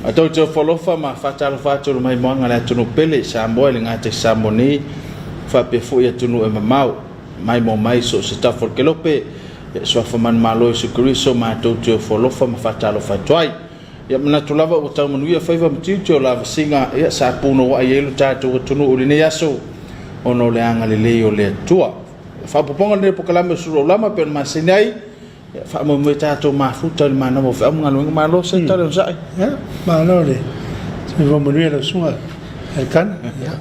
Matou te ofo alofa ma faatalofa atu i le maimoaga a le atunuu pele i Samoa e le gata i Samoa nei, faapea foi atunuu e mamao, maimoa mai i so o se tafa o le kelope, ia suafa manumalo Iesu Keriso matou te ofo alofa ma faatalofa atu ai. Ia manatu lava ua tau manuia faiva ma tiute o lavasiga ia sa punouai ai lo tatou atunuu i lenei aso ona o le agalelei o le Atua. Faaopoopoga lenei o polokalame o Suluaulama e pei ona masani ai, Ia faamoemoe tatou mafuta i le manava o feau ma galuega. Malo se tala onosai. Ia, malo le soifua manuia lau susuga Elikana. Ia,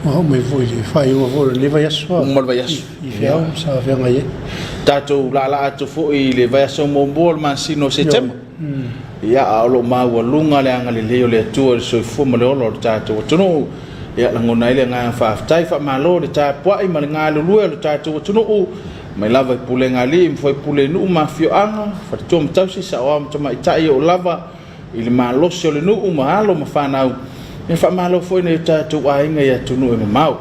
ua oo mai foi i le faaiuga foi o lenei vaiaso. Uma le vaiaso. I feau sa feagai ai. Tatou laalaa atu foi i le vaiaso muamua o le masina o Setema. Ia, a o lo o maualuga le agalelei o le Atua i le soifua ma le ola o le tatou atunuu. Ia, lagona ai le agaga faafetai, faamalo le tapuai ma le galulue o le tatou atunuu. Mai lava i pulega a alii ma faipule i nuu ma afioaga, faletua ma tausi, saoao ma tamaitai e oo lava i le malosi o le nuu ma alo ma fanau. Ia faamalo foi i nai o tatou aiga i atunuu e mamao.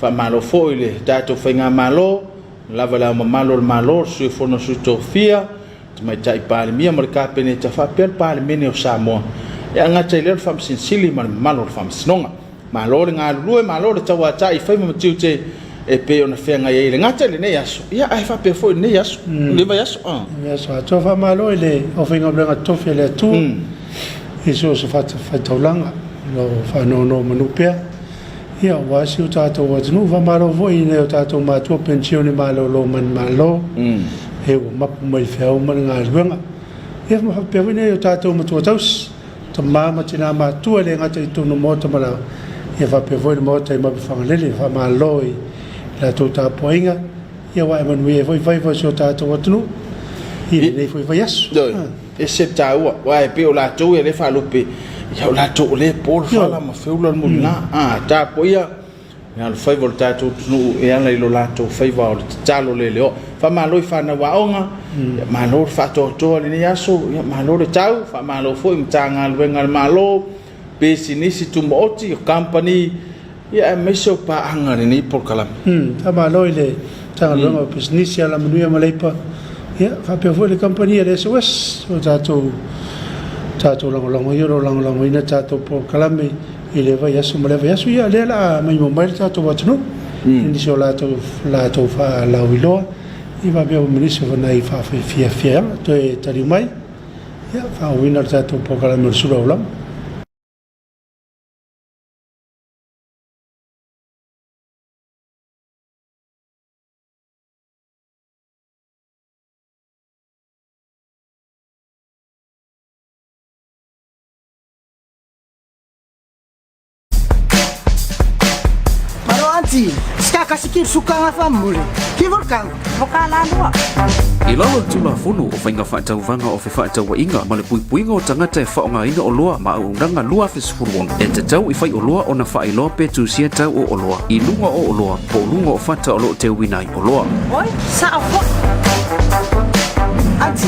Faamalo foi i le tatou faigamalo, mai lava i Le Ao Mamalu o le Malo, le Sui o le Fono a Sui Tofia, Tamaitai Palemia ma le Kapeneta faapea le Palemene o Samoa, e agata i lea o le Faamasino Sili ma le mamalu o le Faamasinoga. Malo le galulue, malo le tauatai i faiva ma tiute e pei ona feagai ai e le gata i lenei aso, ia ae faapea foi i lenei aso, lenei vaiaso. Lenei aso atoa. Faamalo i le aufaigaluega totofi a le Atua i so o se fatafaitaulaga o lo o faanonomanu pea ia aua si o tatou atunuu. Faamalo foi i nai o tatou matua penisione malolo manumalo e ua mapu mai i le feau ma le galuega. Ia ma faapea foi nai o tatou matua tausi, tama ma tina matua e le gata i totonu o maota ma la, ia faapea foi le maota i Mapuifagalele. Faamalo i latou tapuaiga, ia ua ae manuia ai foi faiva o si o tatou atunuu i lenei foi vaiaso. Ese le taua, aua e pei o latou ia lea e faalupe, ia o latou o lea e po le fala ma feula le mulila. A tapuaia le alofaiva o le tatou atunuu e ala i lo latou faiva o le tatalo leleoa. Faamalo i fanau aoga, ia malo le faatoatoa i lenei aso, ia malo le tau, faamalo foi i Matagaluega a le Malo, pisinisi tumaoti, o kamupani, ia aemaise o paaga i lenei polokalame. Faamalo i le Matagaluega o Pisinisi, Alamanuia ma Leipa, ia faapea foi le kamupani a le SOS o tatou tatou lagolago ia o lo o lagolagoina tatou polokalame i lea vaiaso ma lea vaiaso. Ia lea o le a maimoa mai le tatou atunuu i nisi o latou latou faalauiloa ia faapea ma nisi o nai faafiafiaga toe taliu mai ia faaauauina le tatou polokalame o le Sulu Aulama. Maro anti, ska kasi sukanga fa mule. Ki volkang. Voka la lua. I lalo o le Tulafono o Faiga Faatauvaga o Fefaatauaiga ma le Puipuiga o Tagata e Faaaogaina Oloa ma Auaunaga 2016, e tatau i faioloa ona faailoa pe tusia tau o oloa i luga o oloa po o luga o fata o lo o teuina ai oloa. Oi, sao foi. Anti,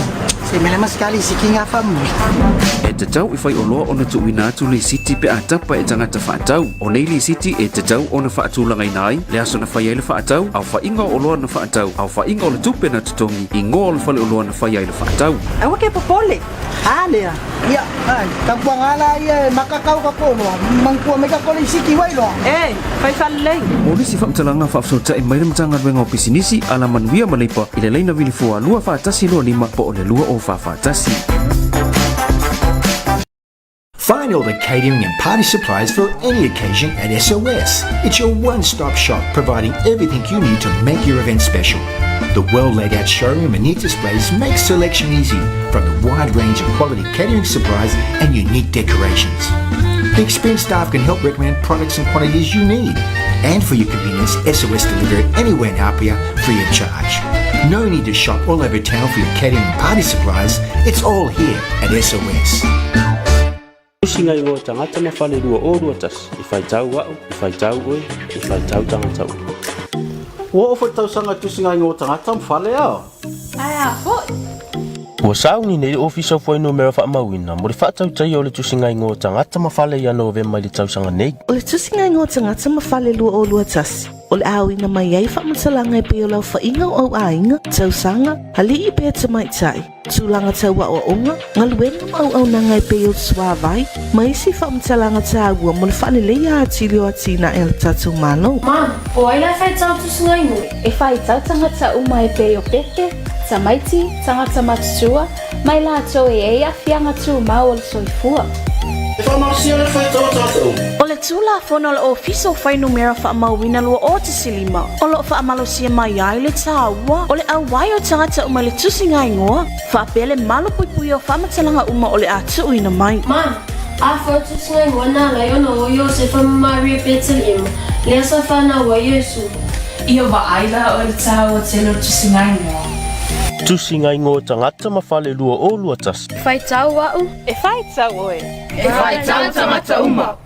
se mele sekali sikinga fa mule. E tatau i faioloa ona tuuina atu lisiti pe a tapa e tagata faatau. O nei lisiti e tatau ona faatulagaina ai le aso na fai ai le faatau, aofaiga o oloa na faatau, aofaiga o le tupe na totogi, igoa o le faleoloa na fai ai le faatau. Aua ke popole. A lea, ia, ai, tapuanga la ia e makakau ka koloa, mangkua mai ka kole isiki wai loa. E, fai falelei. Mo nisi faamatalaga faafesootai mai le Matagaluega o Pisinisi, Alamanuia ma Leipa i le laina vilifua 2 4 1 2 5 po o le 2 0 4 1. Find all the catering and party supplies for any occasion at SOS. It's your one-stop shop providing everything you need to make your event special. The well laid out showroom and neat displays make selection easy from the wide range of quality catering supplies and unique decorations. The experienced staff can help recommend products and quantities you need. And for your convenience, SOS deliver it anywhere in Apia free of charge. No need to shop all over town for your catering and party supplies. It's all here at SOS. Tusinga Igoa Tagata ma Fale 2021, I whaitau au, i whaitau oe, i whaitau tangata uma. Ua oo foi tausaga i Tusinga Igoa Tagata ma Fale ao. Ae a foi? Ua sauni nei le Ofisa o Fuainumera Faamauina mo le faatautaia o le Tusinga Igoa Tagata ma Fale ia Novema i le tausaga nei. O le Tusinga Igoa Tagata ma Fale 2021. O le a auina mai ai faamatalaga e pei o le aofaiga o au aiga, tausaga, alii pe tamaitai, tulaga tau aoaoga, galuega ma auaunaga e pei o le suavai, ma isi faamatalaga taua mo le faaleleia atili o atinae a le tatou Malo. Mom, o ai la e faitau tusinga i moe? E faitau tagata uma e pei o Pepe, tamaiti, tagata matutua, mai latou e iai aafiaga tumau o le soifua. E faamalosia le faitau a tagata uma. O le Tulafono a le Ofisa o Fuainumera Faamauina 2015, o lo o faamalosia mai ai le taua o le auai o tagata uma i le tusiga igoa, faapea le malupuipuia o faamatalaga uma o le a tuuina mai. Mom, a foi o tusiga igoa na ala ai ona o Iosefa ma Maria i Petelehema, lea sa fanau ai Iesu. Ia vaai la oe i le taua tele o le tusiga igoa. Tusiga igoa tagata ma fale 2021. E faitau a'u. E faitau oe. E faitau tagata uma.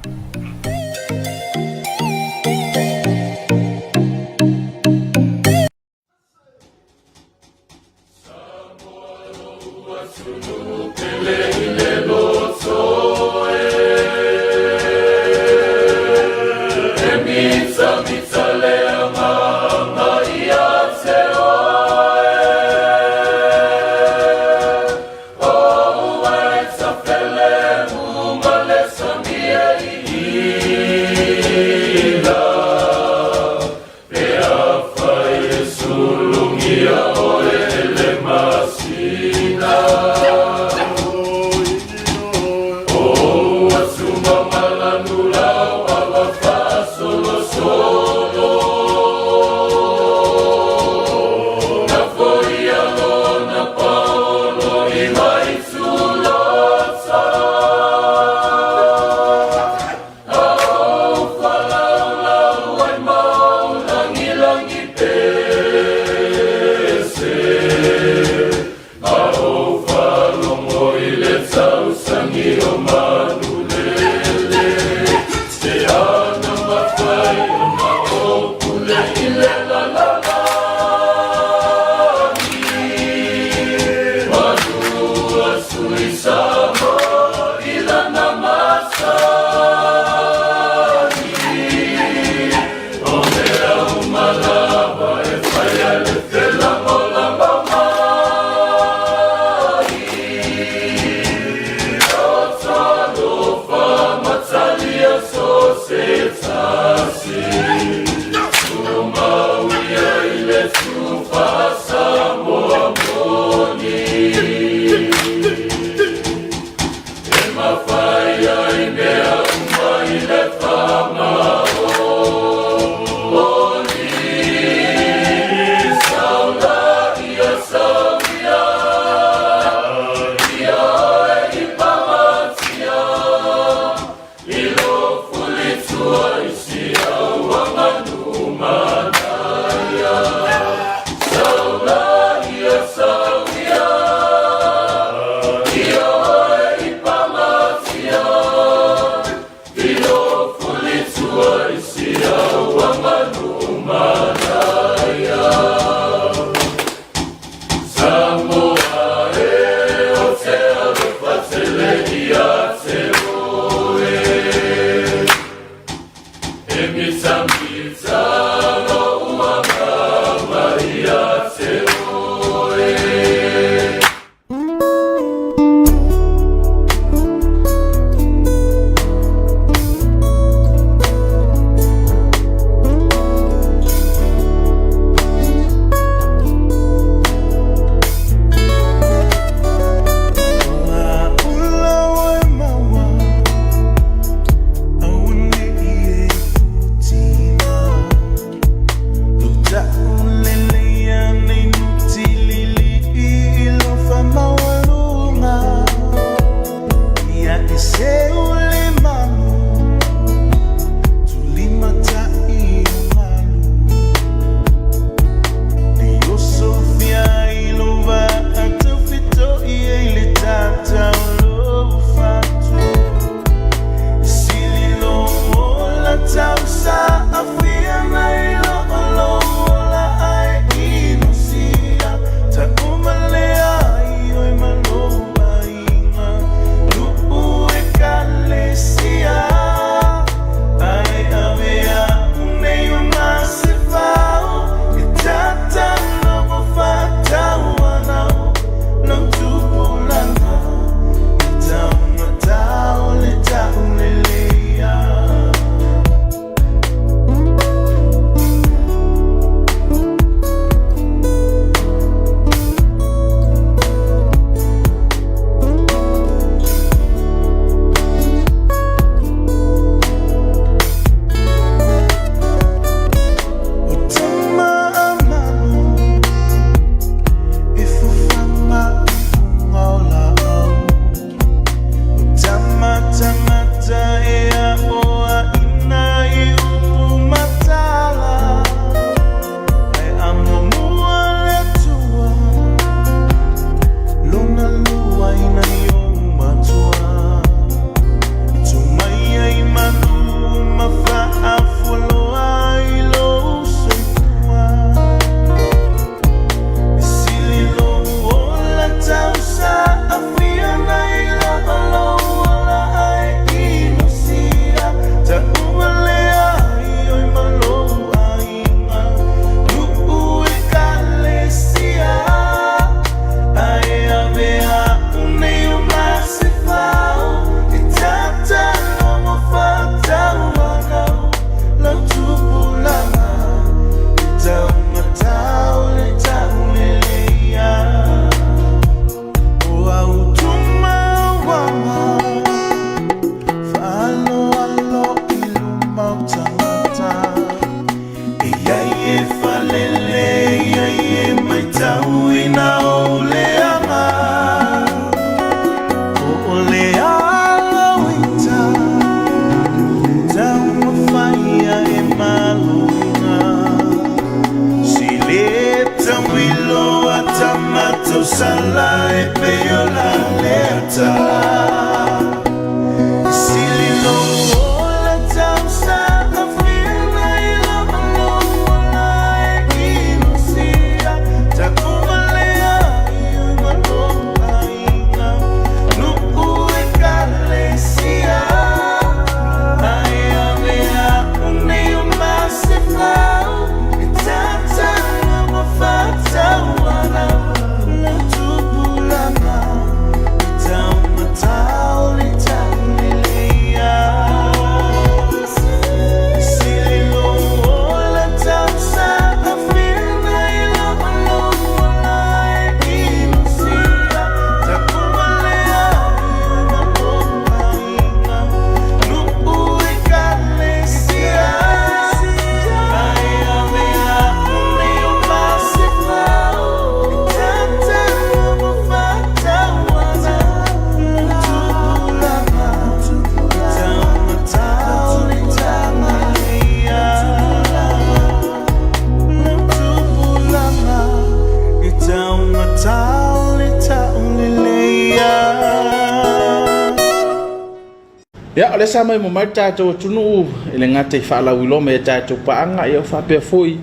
Ia, o lea sa maimoa mai le tatou atunuu e le gata i faalauiloa mai a tatou paaga, ia o faapea foi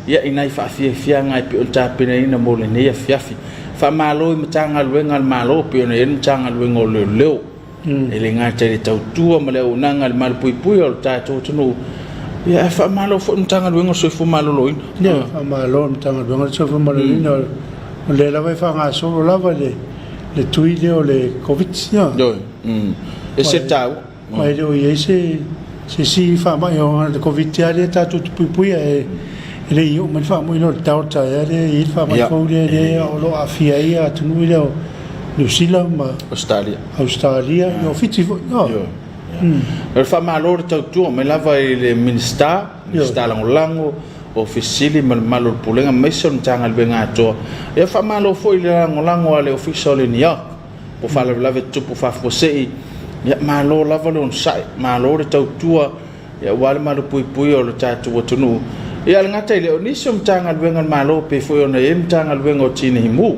ia i nai faafiafiaga e pei ona tapenaina mo lenei afiafi. Faamalo i Matagaluega a le Malo e pei ona i ai le Matagaluega o Leoleo, e le gata i le tautua ma le auaunaga i le malupuipuia o le tatou atunuu, ia ae faamalo foi i le Matagaluega o le Soifua Maloloina. Ia, faamalo i le Matagaluega o le Soifua Maloloina, o lea lava e faagasolo lava le le tui lea o le Koviti. Ioe. E ese le taua. Ma e le o i ai se se isi faamai o le Koviti lava lea tatou te puipuia e le i oo mai le faamai lea o le Delta ea lea e i ai le faamai fou lea lea o lo o aafia ai atunuu ia o Niu Sila ma Ausetalia. Ausetalia, ia o Fiti foi. Ioe. O le faamalo le tautua mai lava i le Minisita, Minisita Lagolago, Ofisa Sili ma le mamalu o le Pulega aemaise o le Matagaluega atoa. Ia faamalo foi i le lagolago a le Ofisa o le NEOC po o faalavelave tutupu faafuasei. Ia malo lava le onosai, malo le tautua ia aua le malupuipuia o le tatou atunuu. Ia e le gata i lea, o nisi o Matagaluega a le Malo pei foi ona i ai le Matagaluega o Tineimu,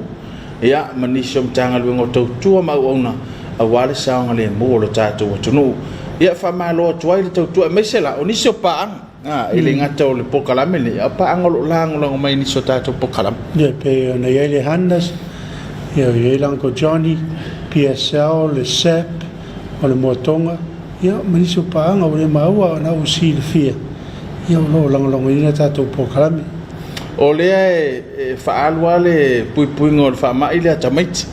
ia ma nisi o Matagaluega o Tautua ma Auauna aua le saogalemu o le tatou atunuu. Ia faamalo atu ai le tautua aemaise la o nisi o paaga. E le gata o le polokalame lenei, a o paaga o lo o lagolago mai i nisi o tatou polokalame. Ia, e pei ona i ai le Hannes, ia, i ai le Uncle Johnny, PSL, le SAP, o le Moatoga, ia, ma nisi o paaga ua le maua ona ua silafia, ia, o lo o lagolagoina tatou polokalame. O lea e faaalu lava le puipuiga o le faamai lea a tamaiti,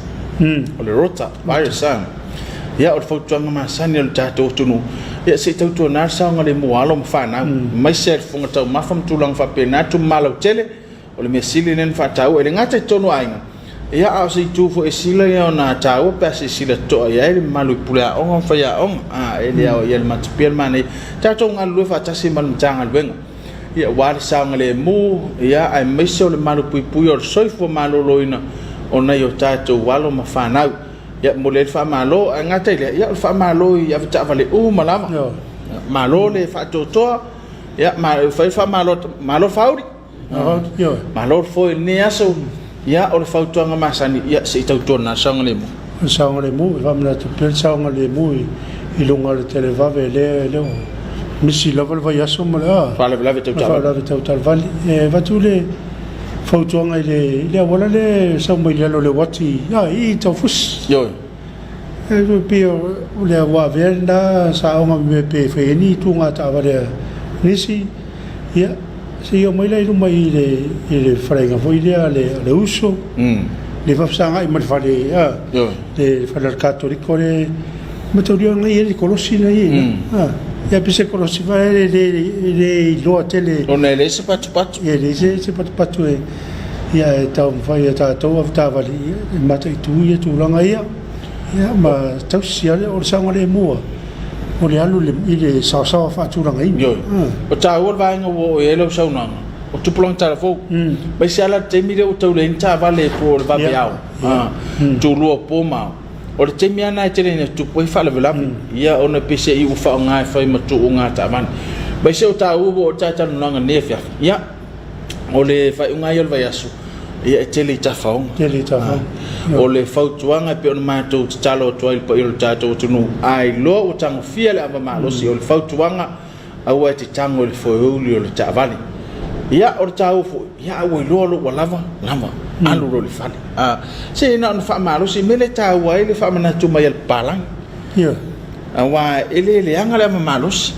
o le rota virus. Ia, o le fautuaga masani a le tatou atunuu, ia se i tautuana le saogalemu o alo ma fanau, aemaise lava i le fofoga taumafa ma tulaga faapena, tumama lautele, o le mea sili lea ona faataua. E le gata i totonu o aiga, ia a o se itu foi e sili ona taua pe a silasila totoa i ai le mamalu i puleaoga ma faiaoga, e le ao i ai le matapia le manaia. Tatou galulue faatasi ma le Matagaluega, ia aua le saogalemu, ia aemaise o le malupuipuia o le soifua maloloina o nai o tatou alo ma fanau. Ia, momoli ai le faamalo, ae gata i lea, ia o le faamalo i avetaavale uma lava. Malo le faatoatoa, ia, fai le faamalo, malo faauli. Malo le foe i lenei aso. Ia, o le fautuaga masani, ia se i tautuana le saogalemu. O le saogalemu, e faamanatu pea le saogalemu i luga o le televave lea e le o misi lava le vaiaso ma le faalavelave tau taavale. Faalavelave tau taavale. E avatu le fautuaga i le, i le auala lea e sau mai lalo o le uati a, i Taufusi. Ioe. E pei o le auavea lena sa aoga mea pe fai ai ni tuga taavale a nisi, ia, se i omai la i luma i le, i le faleaiga foi lea a le, a le uso, le faafesagai ma le fale, a, le fale a le Katoliko le mataulia na i ai le kolosi na i ai, a, ia pe se kolosi fa e le, le iloa tele. Ona e leai se patupatu. E leai se, se patupatu e, ia e taumafai e tatou avetaavale e mataitu ia tulaga ia, ia ma tausi o le saogalemu o le alu i le saosaoa faatulagaina. Ioe. O taua le vaega ua oo i ai lau saunoaga, o tupulaga talafou. Aemaise lava la le taimi lea ua tau leai ni taavale po o le vaveao, tulua po ma ao. O le taimi lava lena e tele ina tupu ai faalavelave, ia ona peiseai ua faaaoga e fai ma tuuga taavale. Aemaise o taua ua oo i le talatalanoaga i lenei afiafi, ia, O le faaiuga ia o le vaiaso, ia e tele i tafaoga. Tele i tafaoga. O le fautuaga e pei ona matou tatalo atu ai i le paia o le tatou atunuu, a iloa ua tagofia le ava malosi, o le fautuaga, aua e te tago i le foeuli o le taavale. Ia, o le taua foi, ia a ua iloa loa ua lava, lava, alu loa i le fale. A, se na ona faamalosi, mea lea e taua ai le faamanatu mai a le papalagi. Ioe. Aua e le leaga le ava malosi,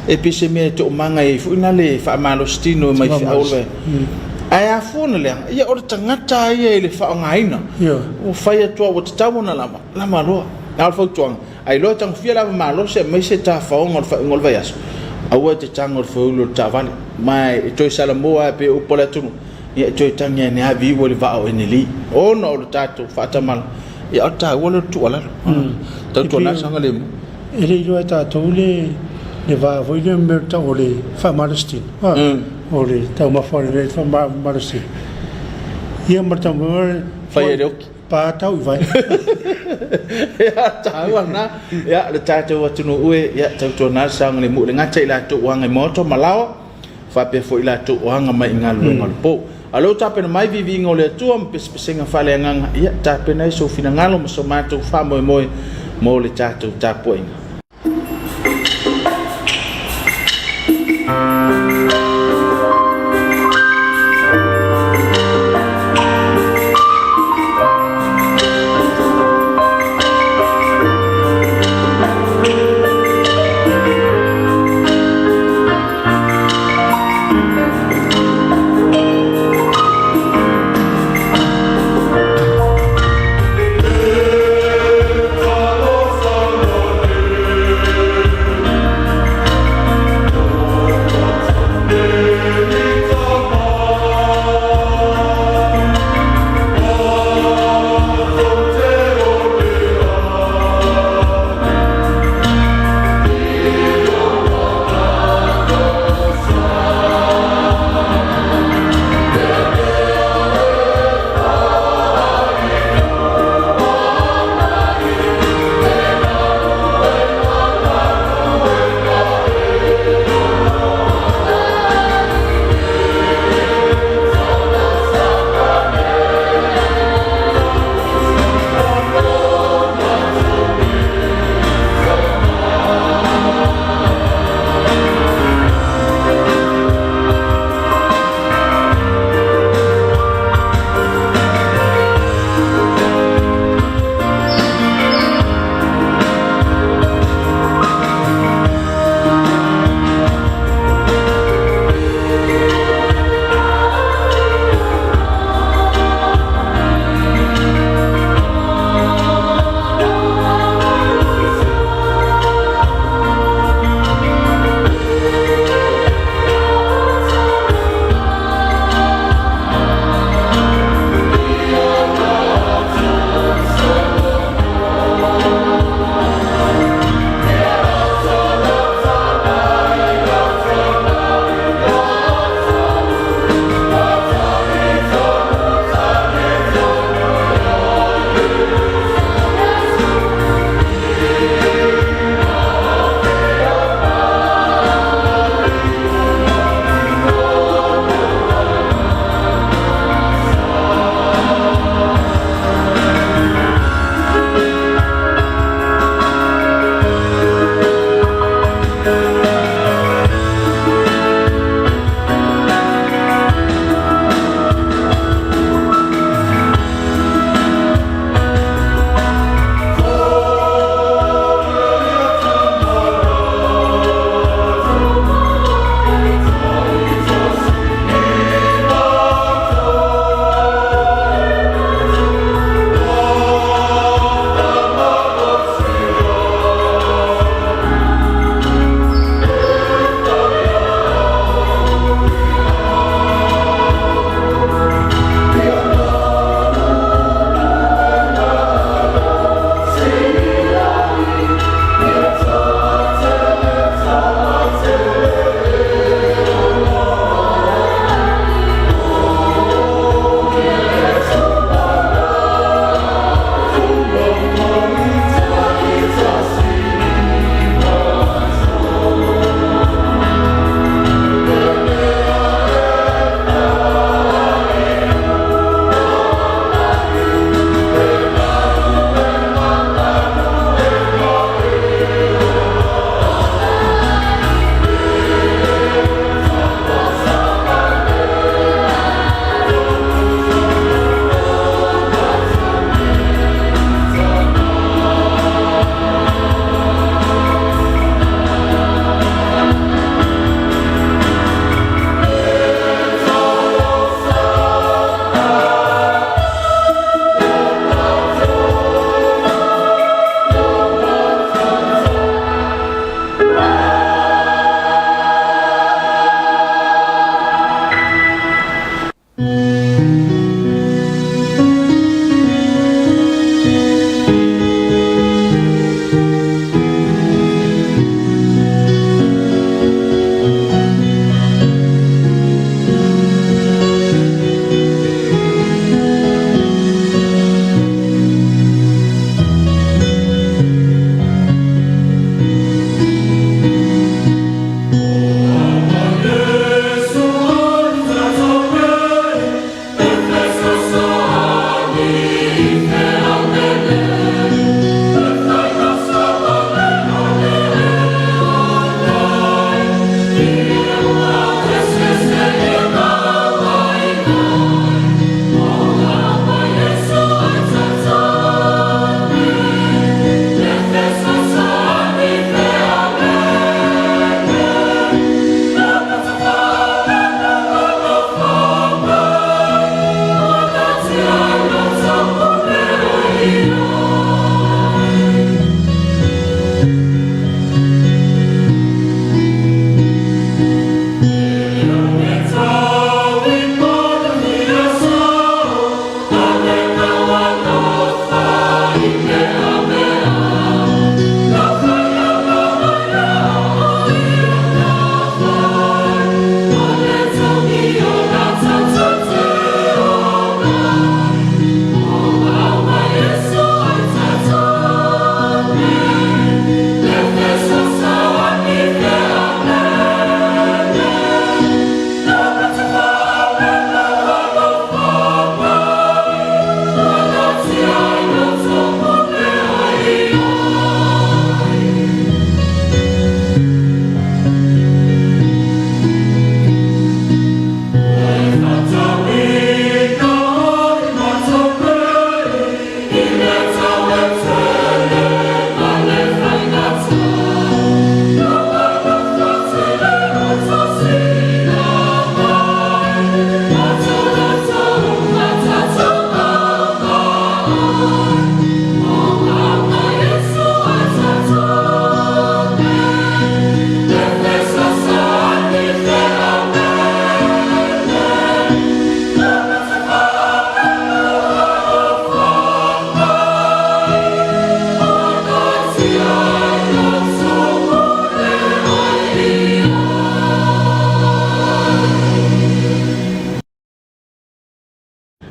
e pei se mea e toomaga ai foi na le faamalosi tino mai feau le. Ae afua ona leaga, ia o le tagata ia i le faaaogaina, ua fai atu ua tatau ona lava, lava loa. A o le fautuaga, a iloa e tagofia le ava malosi aemaise tafaoga o le faaiuga o le vaiaso, aua e te tago i le foeuli o le taavale, ma e toe salamo lava pei o upu a le atunuu, ia e toe tagi ane lava viu ai le vaa o Eneli, ona o le tatou faatamala. Ia, o le taua lea o le tuualalo. Tautuana saogalemu. E le iloa e tatou le le va foi lea mea tau o le faamalositino. O le taumafa o le faamalositino. Ia ma le taumafa fai e le oki. Pa tau i vai. Ia, taua lena. Ia, le tatou atunuu e, ia, tautuana le saogalemu. E le gata i latou ua agai maota ma laoa, faapea foi i latou o aga mai i galuega o le po. A o lea ua tapena mai viiviiga o le Atua ma pesepesega faaleagaga, ia tapena ai sou finagalo ma so matou faamoemoe mo le tatou tapuaiga.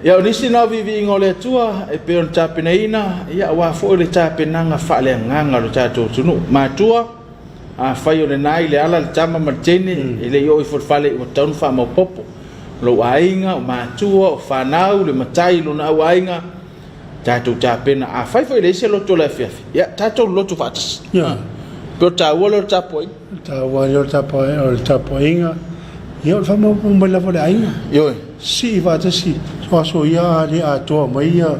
Ia, o nisi na o viiviiga o le Atua e pei ona tapenaina, ia, aua foi le tapenaga faaleagaga o le tatou atunuu. Matua, afai o lena i le ala le tama ma le teine, e le i oo ifo i le fale, ua tatau ona faamaopoopo lou aiga, o matua, o fanau, le matai, lona auaiga, tatou tapena. Afai foi e leai se loto o le afiafi, ia, tatou loto faatasi. Pei o le taua lea o le tapuaiga. O le taua lea o le tapuaiga, ia o le faamaopoopo mai lava o le aiga. Ioe. Sii faatasi o aso ia a le atoa mai ia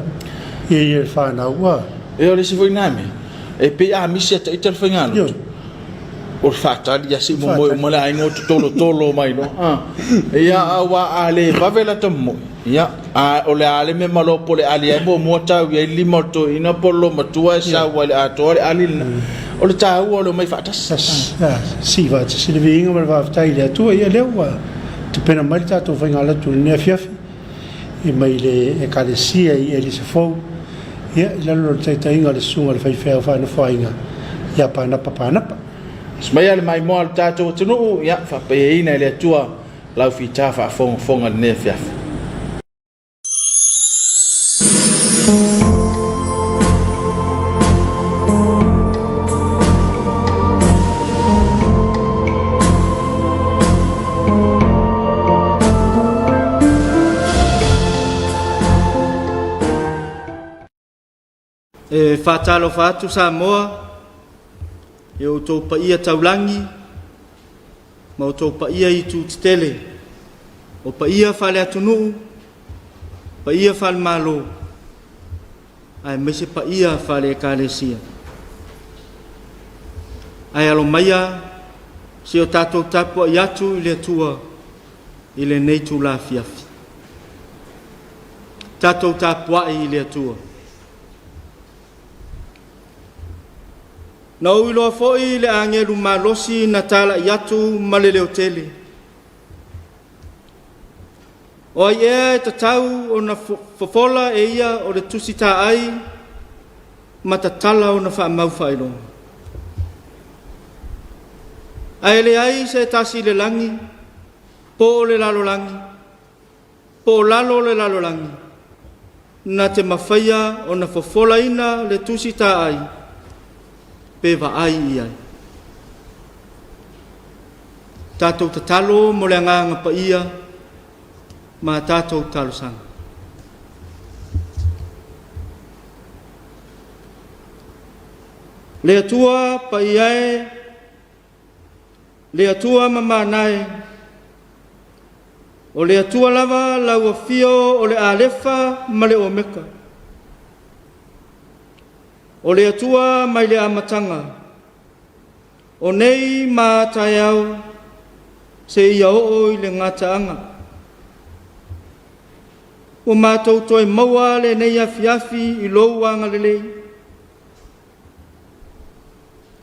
ia le fanau a. Ia o le isi foi na mea, e pei a misi ia ita le faigalotu. O le faatali ia se i momoe uma le aiga o tolotolo mai loa. Ah. Ia aua a le vave la ta momoe. Ia a o le a le mea malo po le ali ai muamua tau i ai lima o le toeaina po o le olomatua e sau ai le atoa le ali lena. O le taua o le omai faatasi. Sii faatasi le viiga ma le faafetai i le Atua. Ia lea ua tapena mai le tatou faigalotu i lenei afiafi i mai le Ekalesia i Elisa Fou, ia i lalo o le taitaiga a le Susuga i le Faifeau Faanofoaiga ia Panapa Panapa. Usu maia le maimoa a le tatou atunuu, ia faapaiaina e le Atua lau fita faafogafoga i lenei afiafi. E faatalofa atu Samoa i outou paia taulagi ma outou paia i itu tetele, o paia faaleatunuu, paia faalemalo, aemaise paia faale-Ekalesia. Ae alo maia se i o tatou tapuai atu i le Atua i lenei itula afiafi. Tatou tapuai i le Atua. Na ou iloa foi le agelu malosi na talai atu ma le leotele. O ai ea e tatau ona fofola e ia o le tusi taai ma tatala ona faamau faailoga? Ae leai se tasi i le lagi, po o le lalolagi, po o lalo o le lalolagi, na te mafaia ona fofolaina le tusi taai pe vaai i ai. Tatou tatalo mo le Agaga Paia ma a tatou talosaga. Le Atua Paia e, Le Atua mamana e, o le Atua lava lau afio o le Alefa ma le Omeka. O le Atua mai le amataga, o nei ma a taeao seia oo i le gataaga. Ua matou toe maua lenei afiafi i lou agalelei.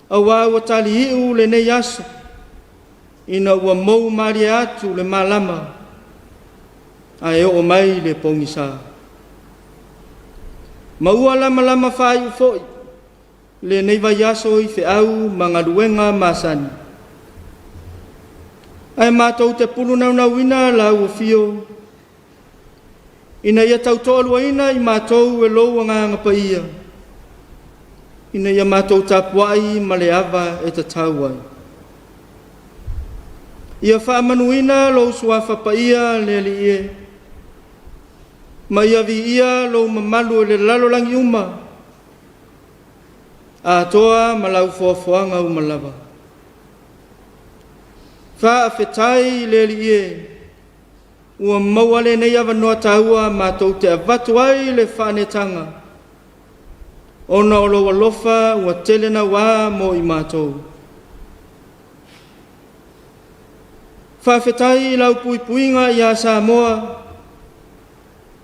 Aua ua taliiu lenei aso ina ua mou malie atu le malama ae oo mai le pogisa. Ma ua lamalama faaiu foi lenei vaiaso i feau ma galuega masani. Ae matou te pulunaunauina lau afio ina ia tautoaluaina i matou e lou Agaga Paia, ina ia matou tapuai ma le ava e tatau ai. Ia faamanuina lou Suafa Paia le Alii e, ma ia viia lou mamalu e le lalolagi uma, atoa ma lau foafoaga uma lava. Faafetai i le Alii e, Ua maua lenei avanoa taua matou te avatu ai le faaneetaga ona o lou alofa ua tele naua mo i matou. Faafetai i lau puipuiga iā Samoa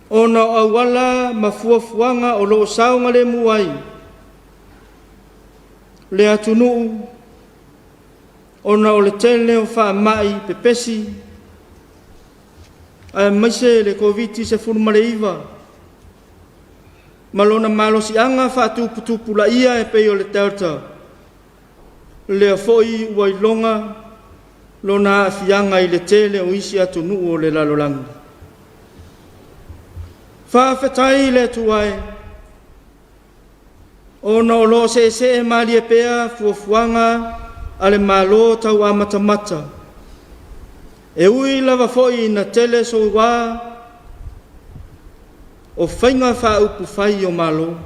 ona o auala ma fuafuaga o lo o saogalemu ai le atunuu ona o le tele o faamai pepesi aemaise le Koviti-19 ma lona malosiaga faatuputupulaia e pei o le Delta, lea foi ua iloga lona aafiaga i le tele o isi atunuu o le lalolagi. Faafetai i le Atua e! Ona o lo o seesee malie pea fuafuaga a le Malo tau amatamata, e ui lava foi ina tele soua o faiga faaupufai o Malo.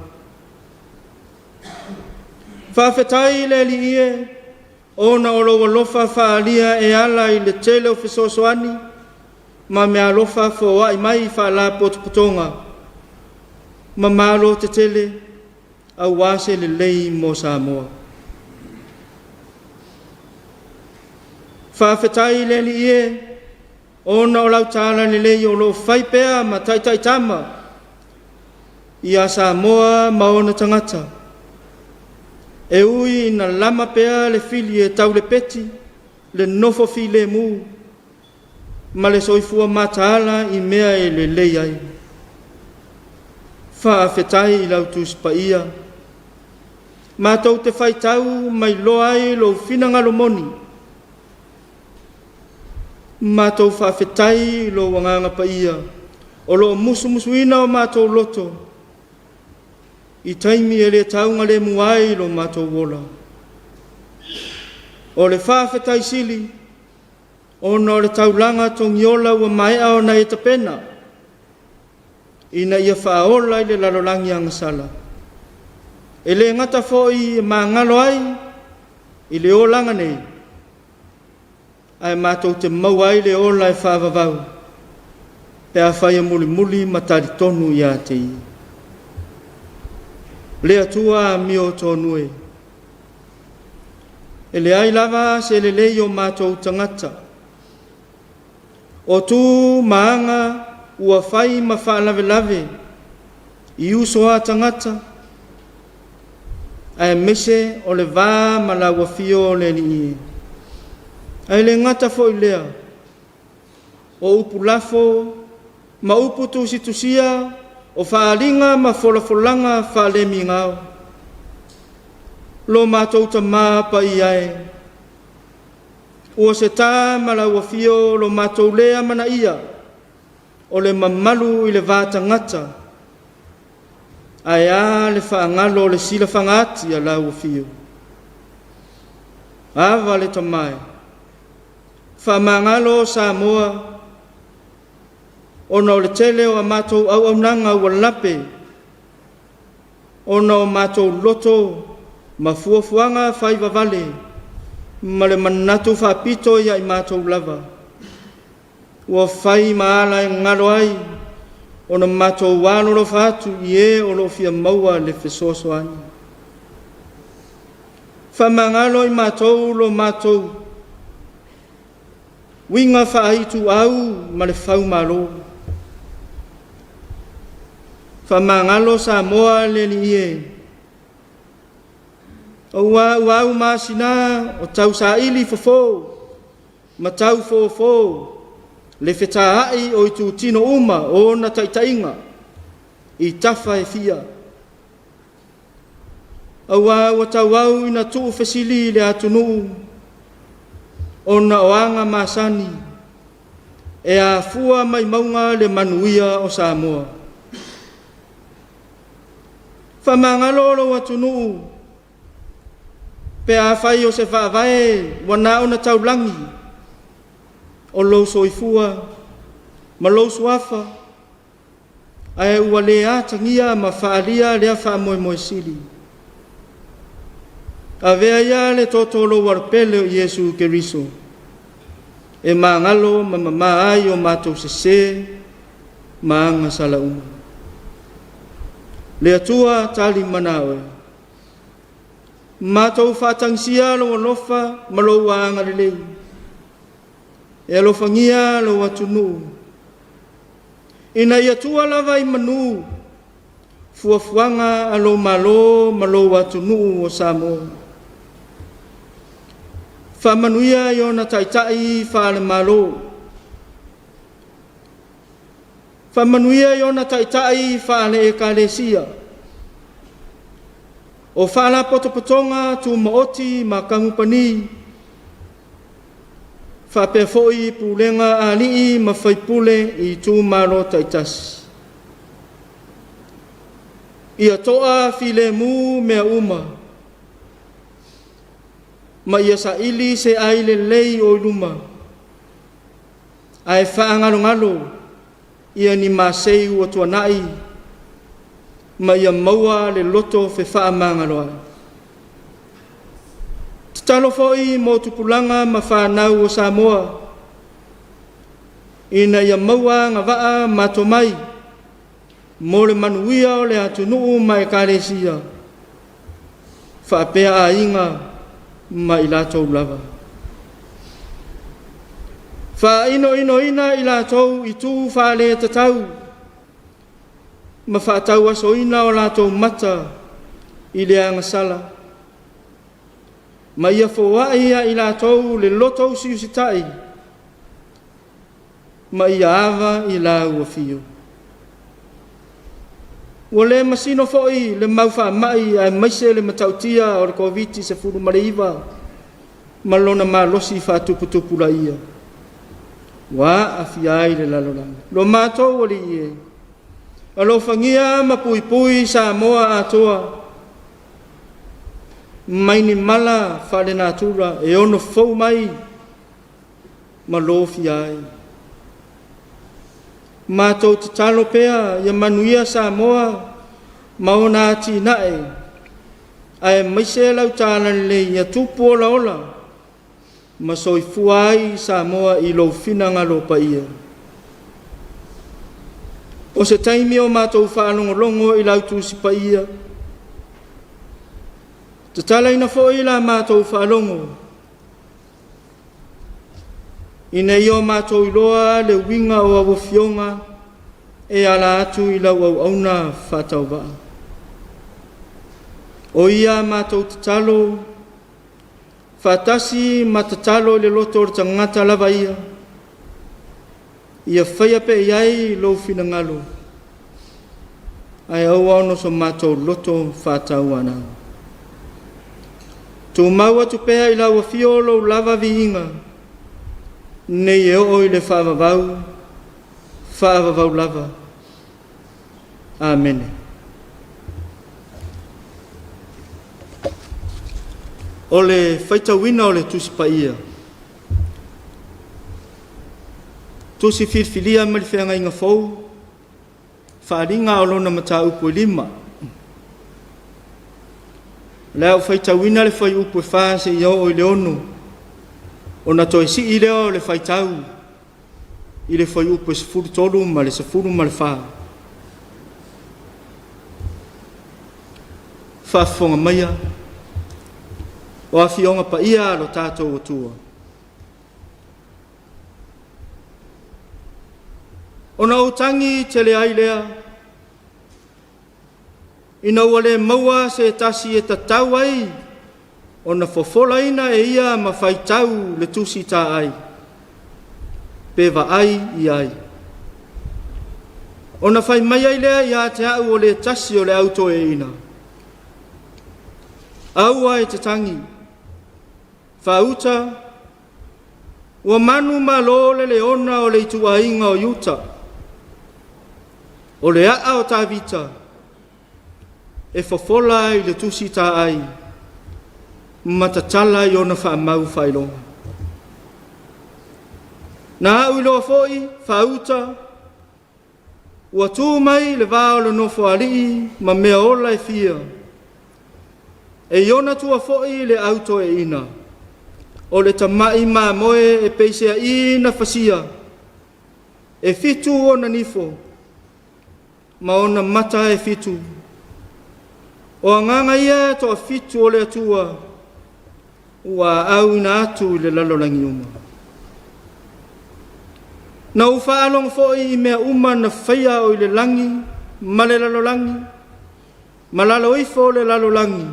Faafetai i le Alii e! Ona o lou alofa faaalia e ala i le tele o fesoasoani ma meaalofa foai mai i faalapotopotoga ma Malo tetele aua se lelei mo Samoa. Faafetai i le Alii e, ona o lau talalelei o lo o fai pea ma taitaitama ia Samoa ma ona tagata. E ui ina lama pea le fili e taulepeti le nofo filemu ma le soifua mataala i mea e lelei ai. Faafetai i lau Tusi Paia, matou te faitau ma iloa ai lou finagalo moni. Matou faafetai i lou Agaga Paia o lo o musumusuina o matou loto i taimi e le taugalemu ai lo matou ola. O le faafetai sili ona o le taulaga togiola ua maea ona e tapena ina ia faaola i le lalolagi agasala. E le gata foi e magalo ai i le olaga nei, ae matou te maua ai le ola e faavavau pe afai e mulimuli ma talitonu ia te Ia. Le Atua amio tonu e. E leai lava se lelei o matou tagata. O tu ma aga ua fai ma faalavelave i uso a tagata, aemaise o le va ma lau afio o le Alii e. Ae le gata foi lea, o upu lafo ma upu tusitusia, o faaaliga ma folafolaga faalemigao. Lo matou Tamā paia e, ua se tā ma lau afio lo matou le amanaia o le mamalu i le va tagata, ae a le faagalo o le silafaga ati a lau afio. Ava le Tama e, faamagalo Samoa, ona o le tele o a matou auaunaga ua lape, ona o matou loto ma fuafuaga faivavale ma le manatu faapito ia i matou lava, ua fai ma ala e galo ai ona matou alolofa atu i e o lo o fia maua le fesoasoani. Faamagalo i matou lo matou uiga faaituau ma le faumalo. Faamagalo Samoa le Alii e, aua ua au masina o tausaili fofo ma taufofo le fetaai o itutino uma o ona taitaiga i tafa e fia. Aua ua tauau ina tuufesili le atunuu ona o aga masani e afua mai mauga le manuia o Samoa. Faamagalo lou atunuu pe afai o se faavae ua na ona taulagi o lou soifua ma lou suafa, ae ua le atagia ma faaalia lea faamoemoe sili. Avea ia le toto o lou alopele o Iesu Keriso e magalo ma mamā ai o matou sesē ma agasala uma. Le Atua tali mana oe. Matou faatagisia lou alofa ma lou agalelei. E alofagia lou atunuu. Ina ia tua lava i manu fuafuaga a lou Malo ma lou atunuu o Samoa. Faamanuia i ona taitai faale-Malo. Faamanuia i ona taitai faale-Ekalesia. O faalapotopotoga tumaoti ma kamupani, faapea foi pulega a alii ma faipule i itumalo taitasi. Ia to'a filemu mea uma, ma ia saili se ai lelei o i luma, ae faagalogalo ia ni masei ua tuanai ma ia maua le loto fefaamagaloai. Tatalo foi mo tupulaga ma fanau o Samoa ina ia maua agavaa ma tomai mo le manuia o le atunuu ma ekalesia faapea aiga ma i latou lava. Faainoinoina i latou i tu faaletatau ma faatauasoina o latou mata i le agasala, ma ia foai ia i latou le loto usiusitai ma ia ava i lau afio. Ua le masino foi le mau faamai aemaise le matautia o le Koviti-19 ma lona malosi faatuputupulaia ua aafia ai le lalolagi. Lo matou Alii e, alofagia ma puipui Samoa atoa mai ni mala faalenatura e ono fou mai ma lofia ai. Matou tatalo pea ia manuia Samoa ma ona atinae, aemaise lau talalelei ia tupu olaola ma soifua ai Samoa i lou finagalo paia. O se taimi o matou faalogologo i lau Tusi Paia, tatalaina foi la matou faalogo, ina ia o matou iloa le uiga o au afioga e ala atu i lau auauna faatauvaa. O ia a matou tatalo, faatasi ma tatalo i le loto o le tagata lava ia, ia faia pea i ai lou finagalo, ae aua ona so matou loto faatauanau. Tumau atu pea i lau afio lou lava viiga, nei e oo i le faavavau, faavavau lava. Amene. O le faitauina o le Tusi Paia. Tusi filifilia mai le Feagaiga Fou, faaaliga o lona mataupu e 5. O le a ou faitauina le fuaiupu e 4 seia oo i le 6, ona toe sii lea o le faitau i le fuaiupu e 13 ma le 14. Faafofoga maia, o afioga paia a lo tatou Atua. Ona ou tagi tele ai lea, ina ua le maua se tasi e tatau ai ona fofolaina e ia ma faitau le tusi taai, pe vaai i ai. Ona fai mai ai lea ia te au o le tasi o le au toeaina, Aua e te tagi, faauta, ua manumalo le leona o le ituaiga o Iuta, o le aa o Tavita, e fofola ai le tusi taai ma tatala i ona faamau faailoga. Na au iloa foi, faauta, ua tu mai le va o le nofoalii ma mea ola e fia, e i ona tua foi le au toeaina, o le tama'i mamoe e peiseai na fasia, e 7 ona nifo, ma ona mata e 7. O agaga ia e toafitu o le Atua ua aauina atu i le lalolagi uma. Na ou faalogo foi i mea uma na faia o i le lagi ma le lalolagi, ma lalo ifo o le lalolagi,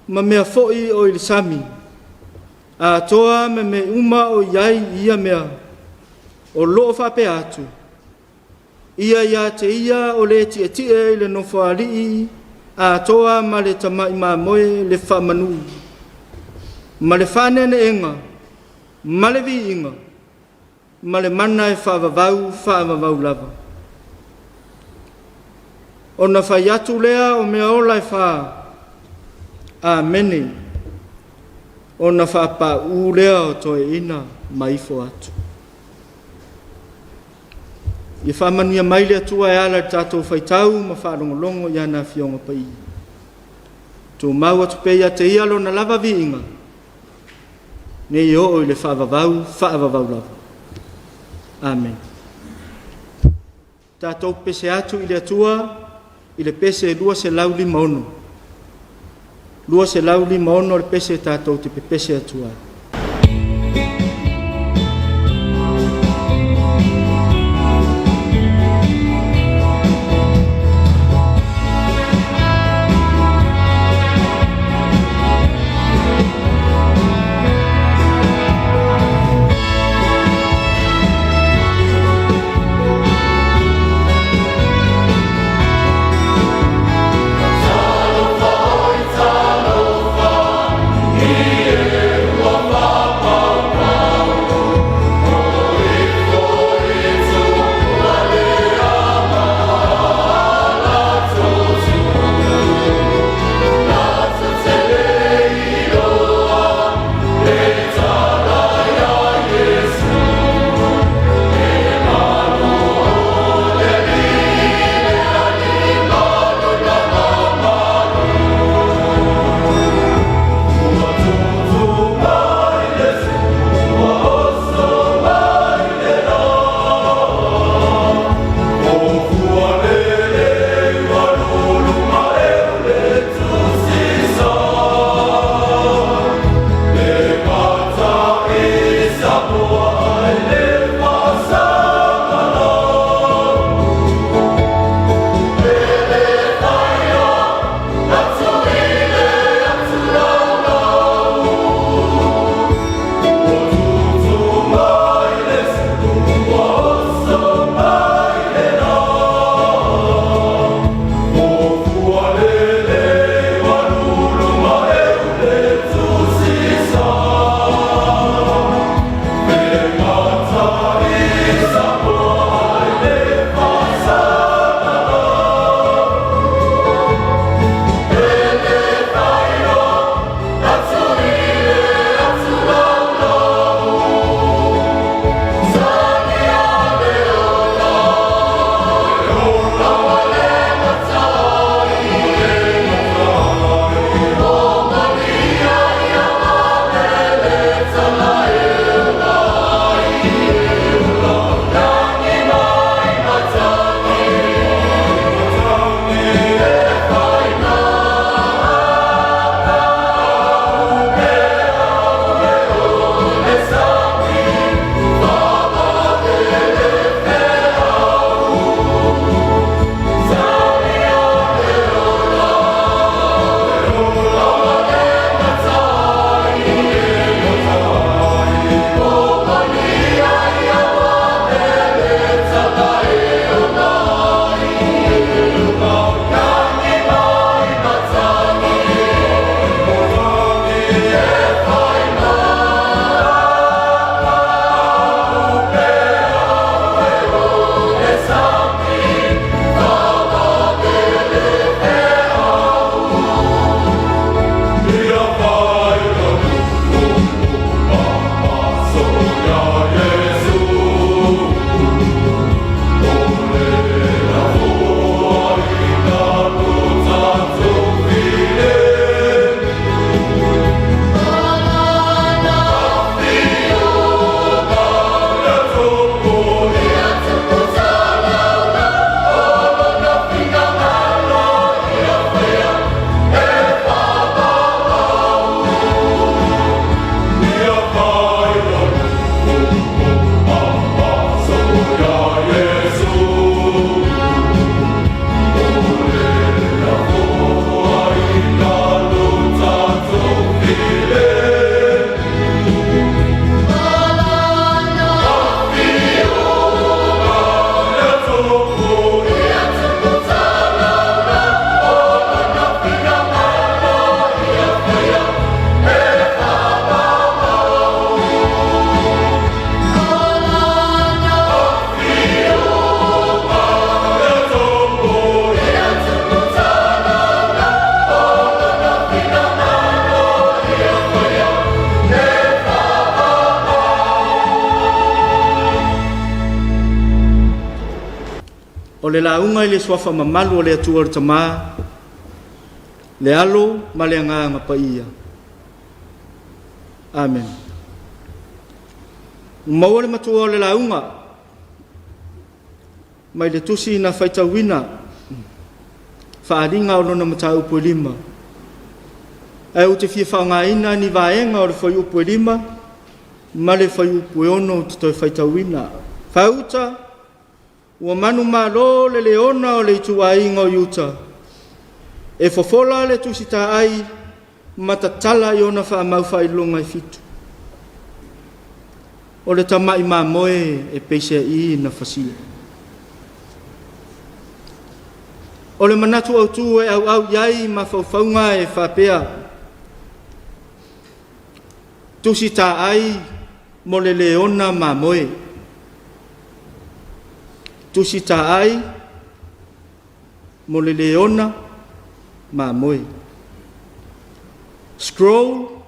ma mea foi o i le sami, atoa ma mea uma o i ai i ia mea, o loo faapea atu, ia ia te ia o le tietie i le nofoalii atoa ma le tama'i mamoe le faamanu, ma le faaneeneega, ma le viiga, ma le mana e faavavau faavavau lava. Ona fai atu lea o mea ola e fa, Amene. Ona faapauu lea o toeaina ma ifo atu. Ia faamanuia mai le Atua e ala i le tatou faitau ma faalogologo i ana afioga paia. Tumau atu pea ia te Ia Lona lava viiga, nei oo i le faavavau faavavau lava. Amene. Tatou pese atu i le Atua i le pese 256. 256 le pese tatou te pepese atu ai. O le lauga i le suafa mamalu o le Atua o le Tama, Le Alo ma le Agaga Paia. Amene. Ua maua le matua o le lauga mai le tusi na faitauina faaaliga o lona mataupu e lima. Ae ou te fia faaaogaina ni vaega o le fuaiupu e lima ma le fuaiupu e ono ou te toe faitauina. Faauta, Ua manumalo le leona o le ituaiga o Iuta, e fofola le tusitaai ma tatala i ona faamau faailoga e fitu. O le tama'i mamoe e peiseai na fasia. O le manatu autu e auau i ai mafaufauga e faapea, Tusitaai mo le leona mamoe. Tusi taai mo le leona mamoe. Scroll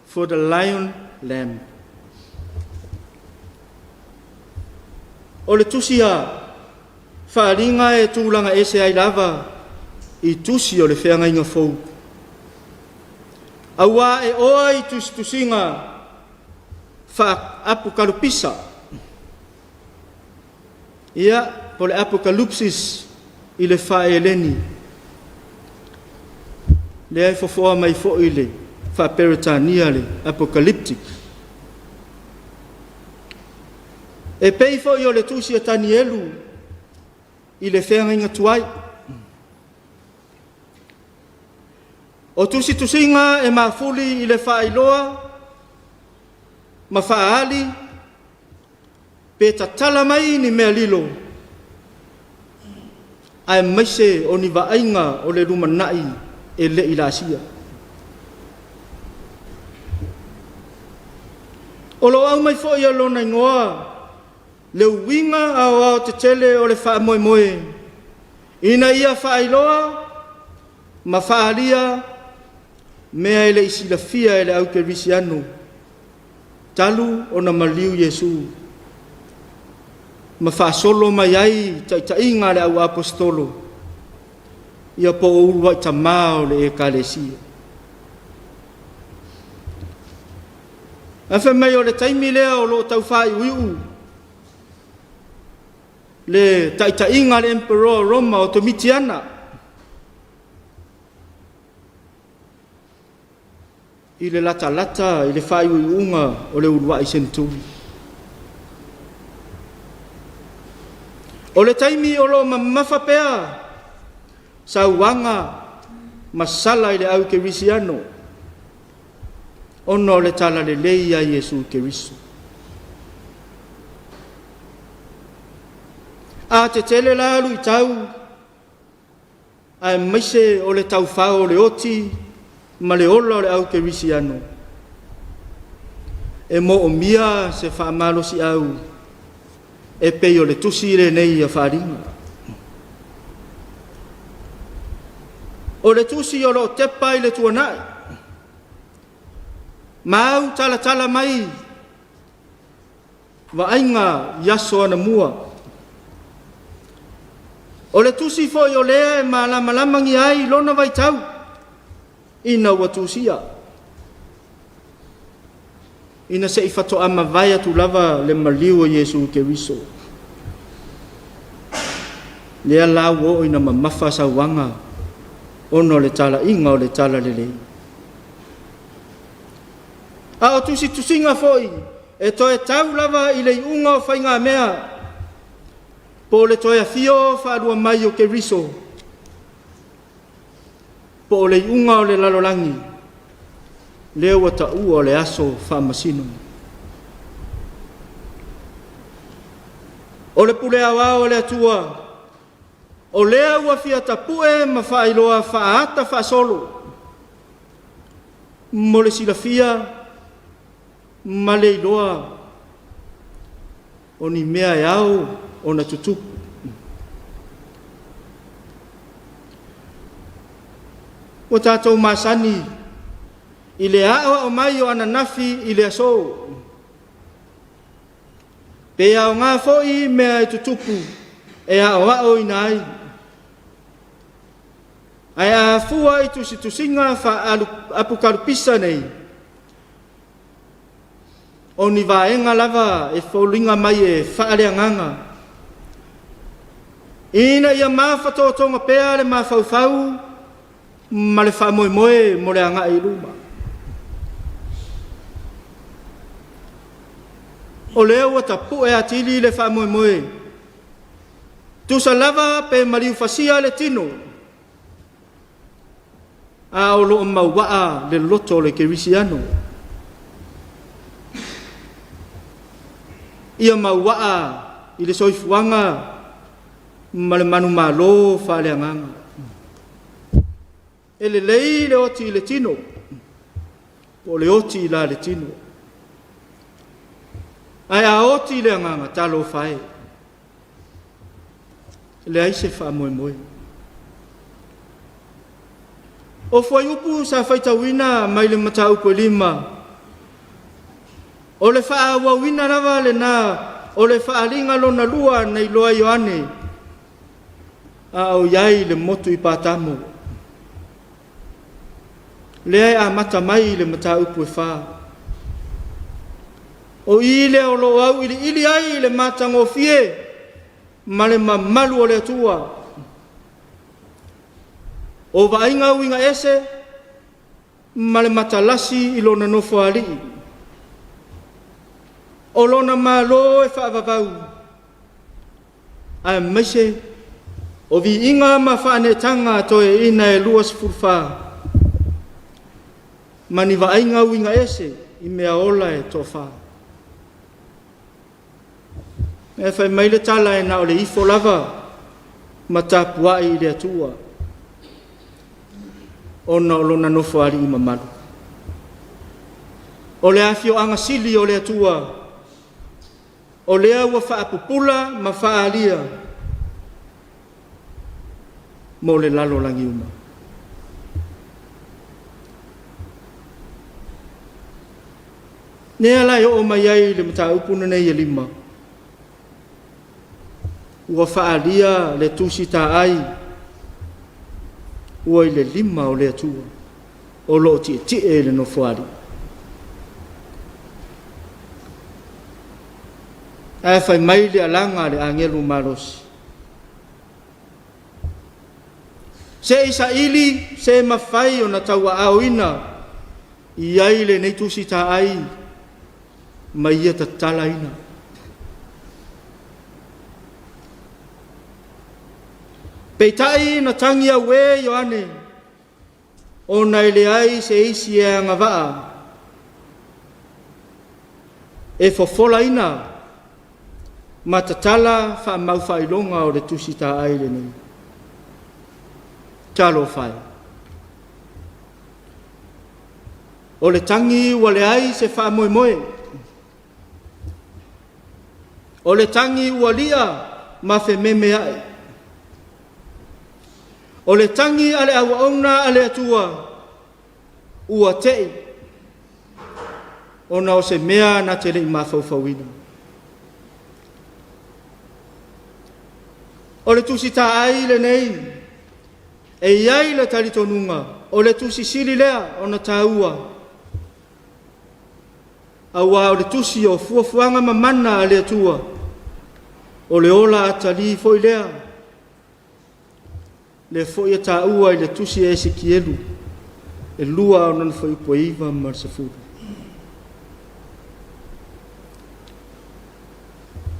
for the lion lamb. O le tusi a Faaaliga e tulaga ese ai lava i tusi o le Feagaiga Fou. Auā e oa i tusitusiga faa-apokalupisa, ia, po o le apokalupsis i le faa-Eleni, lea e fofoa mai foi le faa-Peretania le apocalyptic. E pei foi o le tusi a Tanielu i le feagaiga tuai. O tusitusiga e mafuli i le faailoa ma faaali pe tatala mai ni mea lilo, aemaise o ni vaaiga o le lumanai e le i laasia. O lo o aumai foi e lona igoa le uiga aoaotetele o le faamoemoe ina ia faailoa ma faaalia mea e le i silafia e le au kerisiano talu ona maliu Iesu ma faasolo mai ai taitaiga a le au aposetolo ia po o uluai tamā o le Ekalesia. Ae fai mai o le taimi lea o lo o tau faaiuiu le taitaiga a le Emperor o Roma o Tomitiana i le latalata i le faaiuiuga o le uluai seneturi. O le taimi o lo o mamafa pea sauaga ma sala i le au kerisiano ona o le talalelei a Iesu Keriso. A tetele la luitau aemaise o le taufao o le oti ma le ola o le au kerisiano, e moomia se faamalosi'au e pei o le tusi lenei a Faaaliga. O le tusi o lo o tepa i le tuana'i, ma au talatala mai vaaiga i aso anamua. O le tusi foi o lea e malamalamagia ai lona vaitau ina ua tusia, ina se i faatoa mavae atu lava le maliu o Iesu Keriso. Lea la ua oo ina mamafa sauaga ona o le talaiga o le talalelei. A o tusitusiga foi e toe tau lava i le iuga o faigamea po o le toe afio faalua mai o Keriso po o le iuga o le lalolagi lea ua taua o le aso faamasino. O le pule aoao a le Atua o lea ua fia tapue ma faailoa faaata faasolo mo le silafia ma le iloa o ni mea e ao ona tutupu. Ua tatou masani i le aoao mai o ananafi i le aso. Pe aoga foi mea e tutupu e aoaoina ai. Ae a afua i tusitusiga faa-Apokalupisa nei, o ni vaega lava e foliga mai e faaleagaga, ina ia mafatotoga pea le mafaufau ma le faamoemoe mo le agai i luma. O lea ua tapu'e atili le faamoemoe, tusa lava pe maliu fasia le tino, a o lo o mauaa le loto o le kerisiano. Ia mauaa i le soifuaga ma le manumalo faaleagaga. E lelei le oti i le tino, po o le oti la le tino. Ae a oti i le agaga, talofa e, leai se faamoemoe. O fuaiupu sa faitauina mai le mataupu e 5, o le faaauauina lava lena o le faaaliga lona lua na iloa e Ioane a o i ai i le motu i Patamo. Lea e amata mai le mataupu e 4. O i lea o lo o auiliili ai le matagofie ma le mamalu o le Atua. O vaaiga uiga ese ma le matalasi i lona nofoalii. O lona malo e faavavau, aemaise o viiga ma faaneetaga a toeaiina e 24, ma ni vaaiga uiga ese i meaola e toafa. Ae fai mai le tala e na o le ifo lava ma tapuai i le Atua ona o lona nofoalii mamalu. O le afioaga sili o le Atua, o lea ua faapupula ma faaalia mo le lalolagi uma. Lea la e oo mai ai le mataupu lenei e 5, ua faaalia le tusi taai ua i le lima o le Atua o lo o tietie i le nofoalii. Ae fai mai le alaga a le agelu malosi, Se i saili se mafai ona tauaaoina i ai lenei tusi taai ma ia tatalaina. Peitai na tagi auē Ioane ona e leai se isi e agavaa e fofolaina ma tatala faamaufaailoga o le tusi taai lenei. Talofa e! O le tagi ua leai se faamoemoe. O le tagi ua lia ma fememeai. O le tagi a le auauna a le Atua ua tei ona o se mea na te le i mafaufauina. O le tusi taai lenei e i ai le talitonuga o le tusi sili lea ona taua, auā o le tusi o fuafuaga mamana a le Atua, o le ola atalī foi lea, lea foi e taua i le tusi a Esekielu e 2 ona na fuaiupu e 9 ma le 10.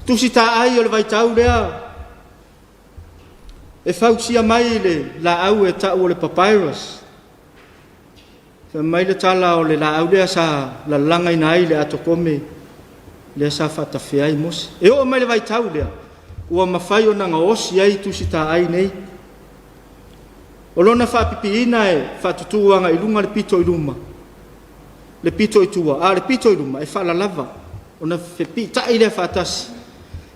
Tusi taai o le vaitau lea e fausia mai le laau e tau o le papyrus. Fai mai le tala o le laau lea sa lalagaina ai le atokome lea sa faatafea ai Mose. E oo mai le vaitau lea, ua mafai ona gaosi ai tusi taai nei. O lona faapipiina e faatutu agai i luga le pito i luma, le pito i tua, a o le pito i luma e faalalava, ona fepiitai lea faatasi.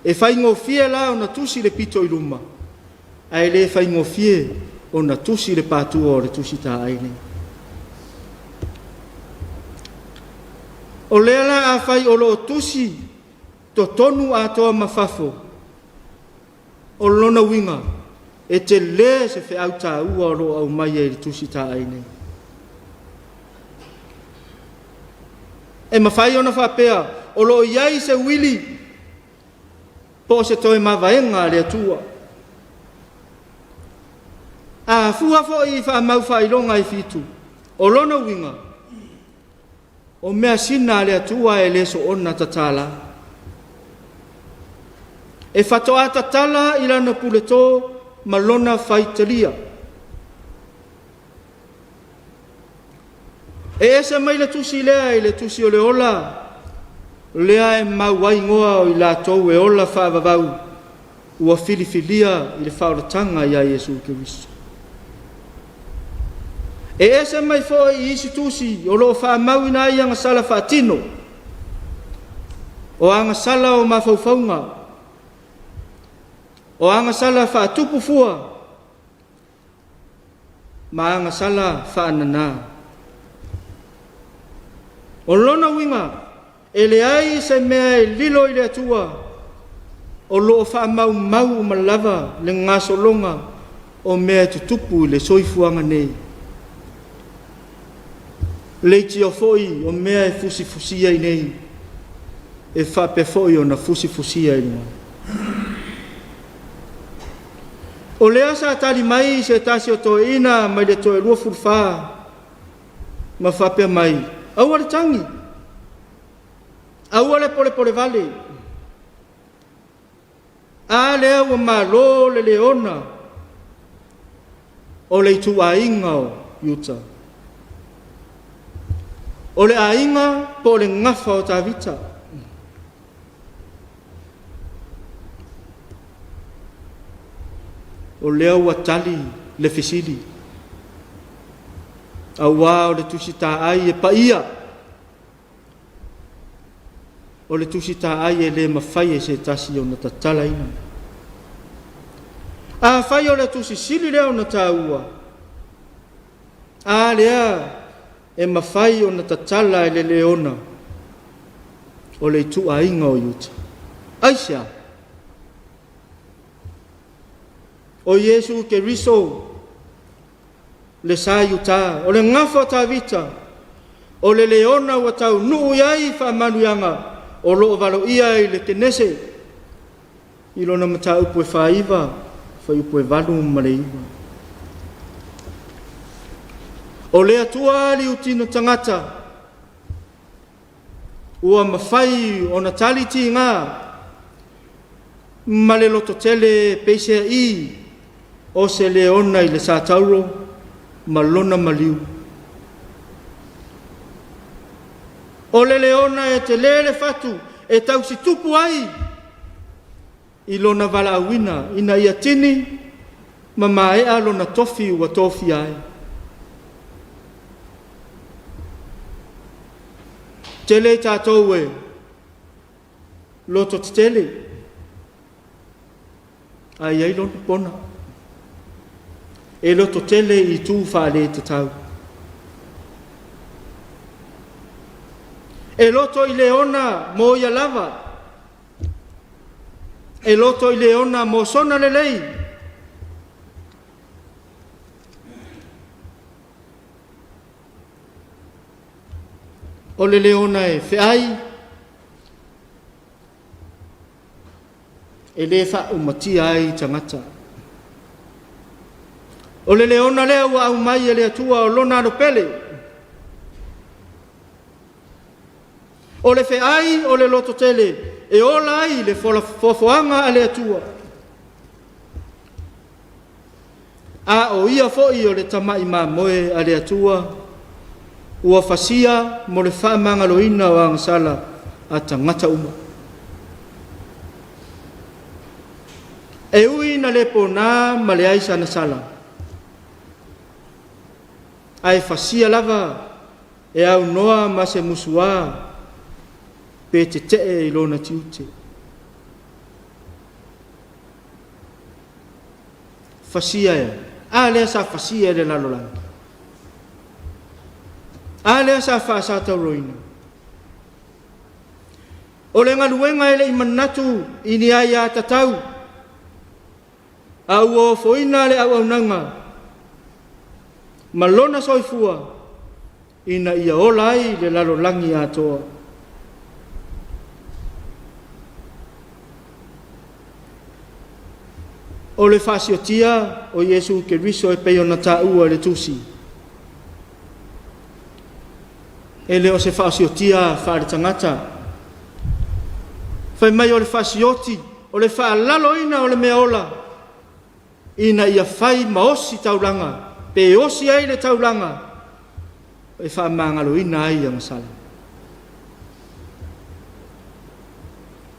E faigofie la ona tusi le pito i luma, ae le faigofie ona tusi le patua o le tusi taai nei. O lea la afai o lo o tusi totonu atoa ma fafo, o lona uiga, E telē se feau taua o lo o aumaia i le Tusi Taai nei. E mafai ona faapea o lo o i ai se uili po o se toe mavaega a le Atua. A fua foi i faamau faailoga e fitu, o lona uiga, o measina a le Atua e le soona tatala. E faatoa tatala i lana puletō ma lona faitalia. E ese mai le tusi lea i le tusi o le ola, lea e mau ai igoa o i latou e ola faavavau ua filifilia i le faaolataga iā Iesu Keriso. E ese mai foi i isi tusi o lo o faamauina ai agasala faatino, o agasala o mafaufauga, o agasala faatupu fua, ma agasala faananā. O lona uiga, e leai se mea e lilo i le Atua o lo o faamaumau uma lava le gasologa o mea e tutupu i le soifuaga nei. Leitio foi o mea e fusifusia i nei, e faapea foi ona fusifusia i luga. O lea sa tali mai se tasi o toeaiina mai le toe 24 ma faapea mai, Aua le tagi, aua le polepolevale, a lea ua malo le leona o le ituaiga o Iuta, o le aiga po o le gafa o Tavita. O lea ua tali le fesili, auā o le Tusi Taai e paia, o le Tusi Taai e le mafai e se tasi ona tatalaina. Afai o le Tusi Sili lea ona taua, a lea e mafai ona tatala e le leona o le ituaiga o Iuta. Aisea? O Iesu Keriso le sa Iuta, o le gafa o Tavita, o le leona ua taunuu i ai faamanuiaga o lo o valoia i le Kenese I lona mataupu e faaiva, fuaiupu e 8 ma le 9. O le Atua liutino tagata ua mafai ona tali tiga ma le lototele peiseai o se leona i le Satauro ma lona maliu. O le leona e tele le fatu e tausitupu ai i lona valaauina ina ia tini ma maea lona tofi ua tofia ai. Tele i tatou e loto tetele a i ai lona pona e loto tele i itu faaletatau. E loto i leona mo ia lava E loto i leona mo sona lelei. O le leona e feai, e le faaumatia ai tagata. O le leona lea ua aumai e le Atua o lona alo pele. O le feai o le lototele e ola ai le foafoaga a le Atua. A o ia foi o le tama'i mamoe a le Atua ua fasia mo le faamagaloina o agasala a tagata uma. E ui ina le ponā ma leai sana sala, ae fasia lava E aunoa ma se musuā pe tete'e i lona tiute. Fasia e a lea sa fasia e le lalolagi? A lea sa faasatauroina? O le galuega e le i manatu i ni aiātatau. A ua ofoina le auaunaga ma lona soifua ina ia ola ai le lalolagi atoa. O le faasiotia o Iesu Keriso e pei ona taua i le Tusi, e le o se faasiotia faaletagata. Fai mai o le faasioti, o le faalaloina o le mea ola, ina ia fai ma osi taulaga, pe osi ai le taulaga e faamagaloina ai agasala.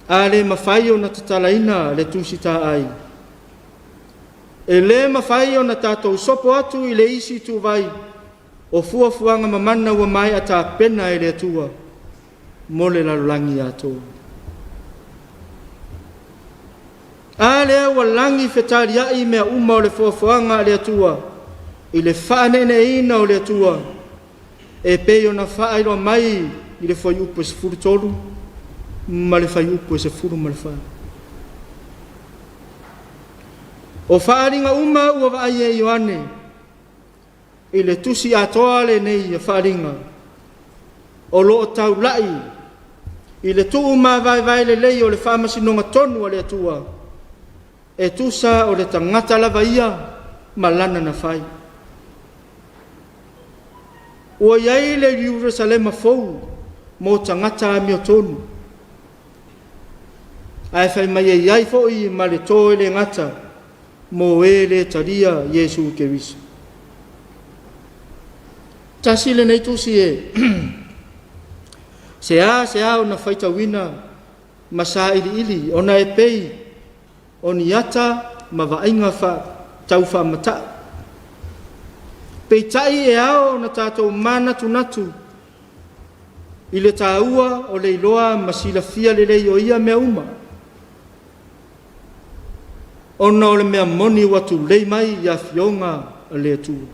A le mafai ona tatalaina le Tusi Taai, e le mafai ona tatou sopo atu i le isi ituvai o fuafuaga mamana ua maea tapena e le Atua mo le lalolagi atoa. A lea ua lagi fetaliai mea uma o le foafoaga a le Atua i le faaneeneeina o le Atua e pei ona faailoa mai i le fuaiupu e 13 ma le fuaiupu e 14. O faaaliga uma ua vaai e Ioane i le tusi atoa lenei faaaliga o lo o taulai i le tuumavaevae lelei o le faamasinoga tonu a le Atua e tusa o le tagata lava ia ma lana na fai. Ua i ai le Ierusalema fou mo tagata amiotonu, ae fai mai e i ai foi ma le to e le gata mo e le talia Iesu Keriso. Tasi lenei tusi e se a se a ona faitauina ma sailiili ona e pei o ni ata ma vaaiga fa tau faamata'u. Peitai e ao ona tatou manatunatu i le taua o le iloa ma silafia lelei o ia mea uma, ona o le mea moni ua tulei mai i afioga a le Atua.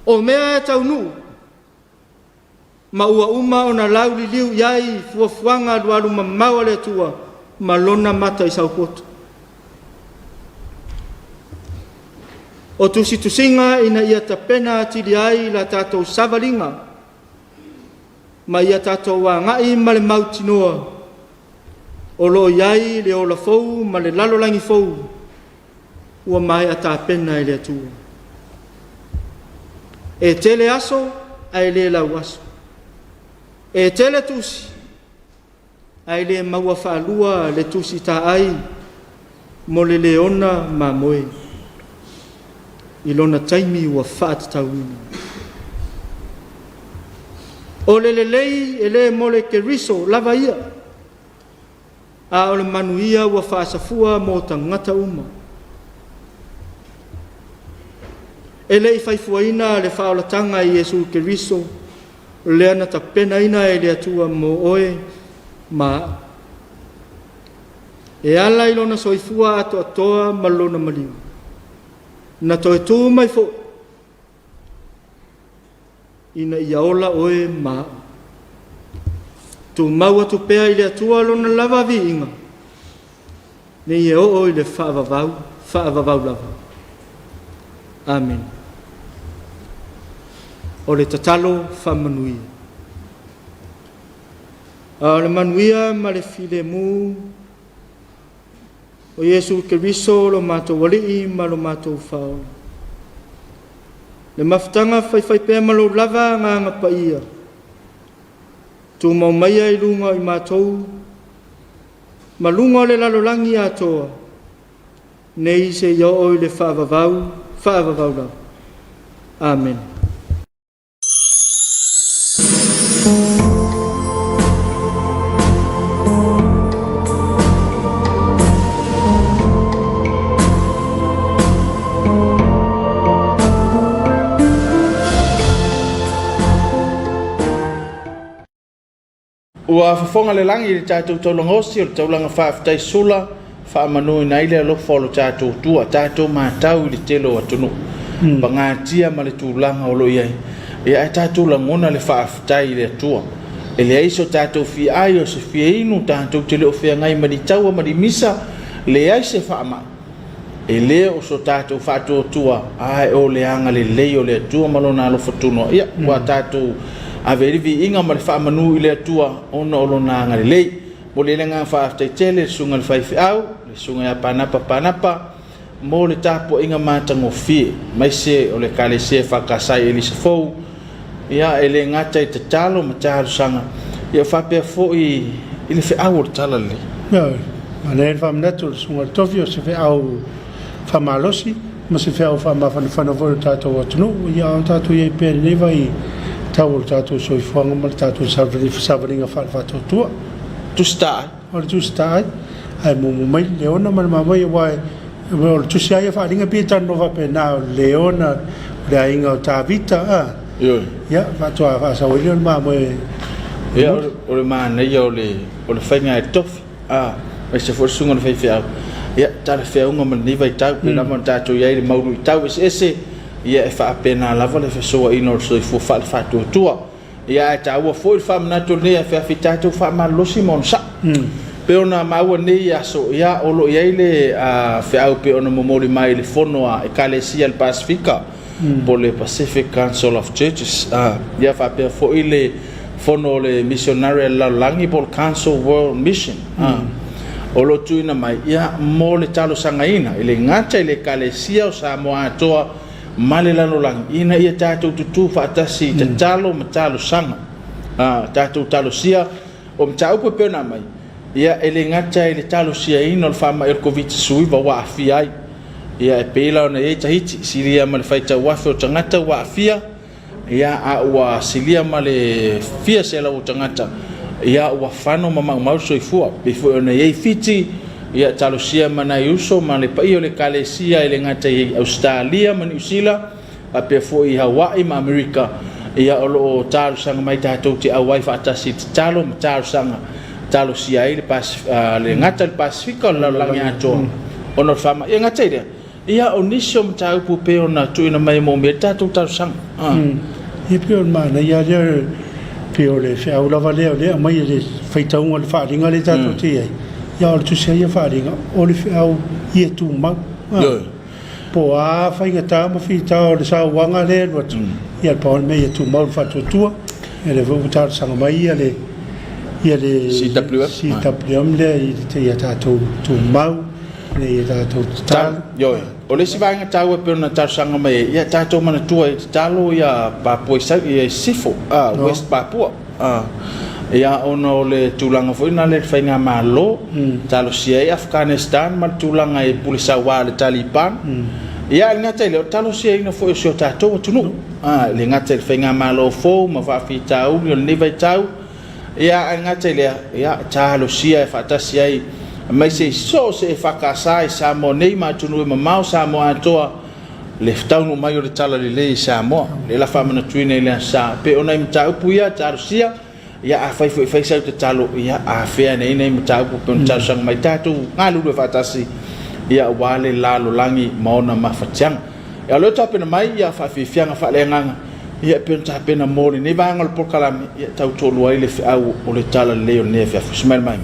O mea e taunuu ma ua uma ona lauliliu i ai fuafuaga alualu mamao a le Atua ma lona mata i saupoto. O tusitusiga ina ia tapena atili ai la tatou savaliga ma ia tatou agai ma le mautinoa o lo o i ai le ola fou ma le lalolagi fou ua maea tapena e le Atua. E tele aso ae le lauaso. E tele tusi ae le maua faalua le tusi taai mo le leona mamoe i lona taimi ua faatatauina. O le lelei e le mo le Keriso lava ia, a o le manuia ua faasafua mo tagata uma. E le i faifuaina le faaolataga i Iesu Keriso lea na tapenaina e le Atua mo oe ma a'u, e ala i lona soifua atoatoa ma lona maliu, na toe tu mai fo'i ina ia ola oe ma a'u. Tumau atu pea i le Atua lona lava viiga, nei e oo i le faavavau, faavavau lava. Amene. O le tatalo faamanuia. A o le manuia ma le filemu o Iesu Keriso lo matou Alii ma lo matou Faaola. Le mafutaga faifaipea ma lou lava Agaga Paia, tumau maia i luga o i matou ma luga o le lalolagi atoa, nei seia oo i le faavavau, faavavau lava. Amene. Ua fofoga le lagi i le tatou taulaga osi o le taulaga faafetai sula faamanuina ai le alofa o lo tatou Atua, tatou matau i le tele o atunuu pagatia ma le tulaga o lo o i ai, ia ae tatou lagona le faafetai i le Atua. E leai so tatou fia ai o se fia inu, tatou te le o feagai ma ni taua ma ni misa, Leai se faamai, e le o so tatou faatuatua, ae o le agalelei o le Atua ma Lona alofa tunoa. Ia, ua tatou ave ai le viiga ma le faamanu i le Atua ona o Lona agalelei. Momoli ai le agaga faafetai tele i le Susuga i le Faifeau, le Susuga ia Panapa Panapa, mo le tapuaiga matagofie, aemaise o le Ekalesia EFKS i Elisa Fou, ia, e le gata i tatalo ma talosaga, ia faapea foi i le feau o le Talalelei. Ioe, manaia le faamanatu o le Susuga i le Tofi o se feau faamalosi ma se feau faamafanafana foi i lo tatou atunuu, ia a o tatou i ai pea i lenei vaitau o le tatou soifuaga ma le tatou savaliga faale-faatuatua. Tusi taai. O le tusi taai, ae mumu mai le leona ma le mamoe, aua o le tusi lava ia faaaliga pei e talanoa faapena, o le leona, o le aiga o Tavita, a. Ioe. Ia, faatoa faasau ai lea o le mamoe. Ia, o le manaia o le o le faiga e tofi, a, aemaise foi le susuga i le faifeau, ia, talafeauga ma lenei vaitau, pei lava ona tatou i ai i le mau luitau eseese, ia, e faapena lava le fesoaina o le soifua faale-faatuatua. Ia ae taua foi le faamanatu o lenei afiafi tatou faamalolosi ma onosai. Pei ona maua nei aso, ia o lo o i ai le feau pei ona momoli mai i le fono a Ekalesia a le Pasefika po o le Pacific Council of Churches. Ia faapea foi le fono o le misionare a le lalolagi po o le Council World Mission. O lo o tuuina mai ia mo le talosagaina e le gata i le Ekalesia o Samoa atoa ma le lalolagi ina ia tatou tutū faatasi i tatalo ma talosaga. A tatou talosia o mataupu e pei ona aumai, ia e le gata i le talosiaina o le faamai o le Koviti-19 ua aafia ai, ia e pei la ona i ai Tahiti, silia ma le faitau afe o tagata ua aafia, ia a ua silia ma le fia selau o tagata, ia ua fano ma maumau le soifua. E pei foi ona i ai Fiti, ia talosia ma nai uso ma le paia o le Ekalesia e le gata i Ausetalia ma Niusila, faapea foi i Hawaii ma Amerika, ia o lo o talosaga mai tatou te auai faatasi i tatalo ma talosaga, talosia ai le le gata i le Pasefika o le lalolagi atoa ona o le faamai. E gata i lea, Ia, o nisi o mataupu pei ona tuuina mai e moomia ai le tatou talosaga. Ia pei o le manaia lea, pei o le feau lava lea o lea e aumai e le faitauga o le faaaliga lea tatou te i ai. Ia o le tusi lava ia faaaliga, o le feau ia tumau. Po o a faigata ma fita o le sauaga lea e alu atu, ia pau le mea ia tumau le faatuatua. Ia lea foi ua talosaga mai ia le ia le CWM, CWM lea ia tatou tumau. Ina ia tatou tatalo. Ioe. O le isi vaega taua e pei ona talosaga mai ai, ia tatou manatua e tatalo ia Papua i Sisifo, West Papua. Ia ona o le tulaga foi lena le faigamalo, talosia ai Afghanistan ma le tulaga i pule saua a le Taliban. Ia ae le gata i lea, o le talosiaina foi o si o tatou atunuu. E le gata i le faigamalo fou ma faafitauli o lenei vaitau, Ia, ae gata i lea, ia, talosia e faatasi ai aemaise i so o se EFKS i Samoa nei ma atunuu e mamao Samoa atoa le taunuu mai o le Talalelei i Samoa. Lea la faamanatuina i le Aso Sa, pei o nai mataupu ia, talosia, ia afai foi e fai sau tatalo, ia afea ane ai nai mataupu pei ona talosaga mai tatou galulue faatasi, ia aua le lalolagi ma ona mafatiaga. Ia o lea ua tapena mai ia faafiafiaga faaleagaga ia e pei ona tapena mo lenei vaega o le polokalame ia e tautoalua ai le feau o le Talalelei o lenei afiafi. Smile mai.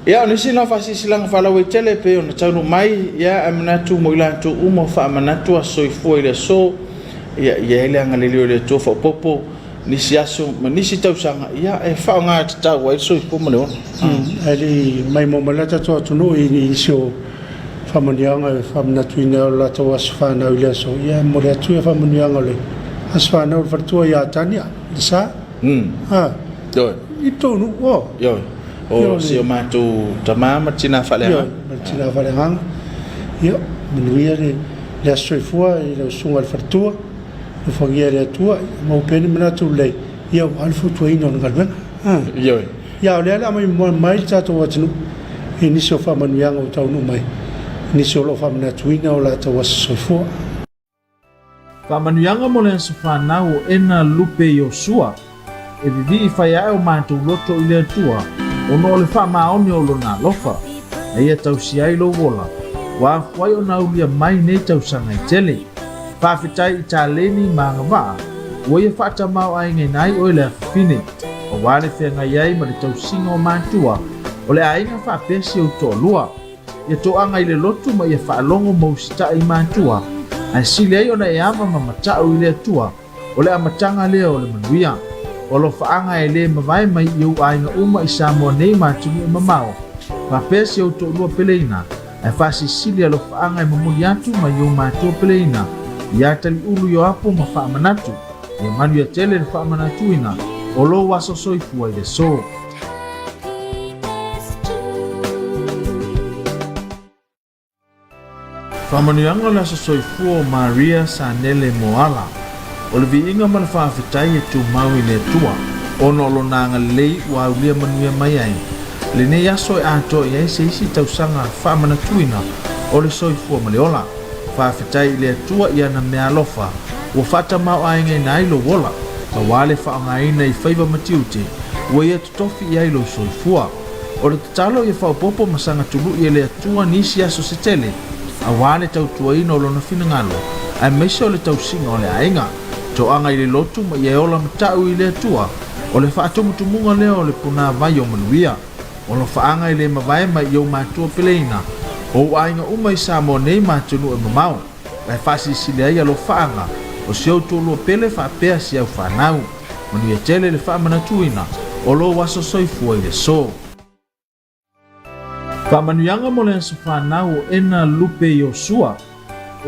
Ia, o nisi na o faasilasilaga faalauaitele e pei ona taunuu mai, ia, ae manatu mo i latou uma o faamanatu aso soifua i le aso, ia, ia i ai le agalelei o le Atua faaopoopo nisi aso ma nisi tausaga, ia, e faaaoga tatau ai le soifua ma le ola. Ae le i maimoa mai la tatou atunuu i nisi o faamanuiaga e faamanatuina ai o latou aso fanau i le aso, ia e momoli atu ia faamanuiaga o le aso fanau o le faletua ia Tania Lesa. Ha. Ioe. I tou nuu, o. Ioe. O si o matou tama ma tina faaleagaga. Ioe, ma le tina faaleagaga. Ia, manuia le le aso soifua i lau susuga i le faletua, alofagia e le Atua, ia maua pea ni manatu lelei, ia aua le fautuaina o le galuega. Ha. Ioe. Ia, o lea o le a maimoa mai le tatou atunuu i nisi o faamanuiaga ua taunuu mai, nisi o lo o faamanatuina o latou aso soifua. Faamanuiaga mo le aso fanau o Ena Lupe Iosua, e vivii fai ae o matou loto i le Atua ona o le faamaoni o Lona alofa, a ia tausia ai lou ola, ua afua ai ona aulia mai nei tausaga e tele. Faafetai i taleni ma agavaa ua ia faatamaoaigaina ai oe le afafine, aua le feagai ai ma le tausiga o matua o le aiga faapea si ou toalua. Ia toaga i le lotu ma ia faalogo ma usitai i matua, ae sili ai ona e ava ma matau i le Atua, o le amataga lea o le manuia. O alofaaga e le mavae mai i ou aiga uma i Samoa nei ma atunuu e mamao, faapea si ou toalua peleina, ae faasilisili alofaaga e momoli atu mai ou matua peleina, ia Taliulu Ioapo ma Faamanatu, ia manuia tele le faamanatuina o lou aso soifua i le aso. Faamanuiaga o le Aso Soifua o Maria Sanele Moala. O le viiga ma le faafetai e tumau i le Atua, ona o Lona agalelei ua aulia manuia mai ai lenei aso e atoa i ai se isi tausaga faamanatuina o le soifua ma le ola. Faafetai i le Atua i ana meaalofa ua faatamaoaigaina ai lou ola, aua le faaaogaina i faiva ma tiute ua ia totofi i ai lou soifua. O le tatalo ia faaopoopo ma saga tului e le Atua nisi aso se tele, aua le tautuaina o Lona finagalo, aemaise o le tausiga o le aiga. Toaga i le lotu ma ia e ola matau i le Atua, o le faatumutumuga lea o le punāvai o manuia. O alofaaga e le mavae mai i ou matua peleina, o ou aiga uma i Samoa nei ma atunuu e mamao, ae faasilisili ai alofaaga o si ou toalua pele faapea si au fanau. Manuia tele le faamanatuina o lou aso soifua i le aso. Faamanuiaga mo le aso fanau o Ena Lupe Iosua,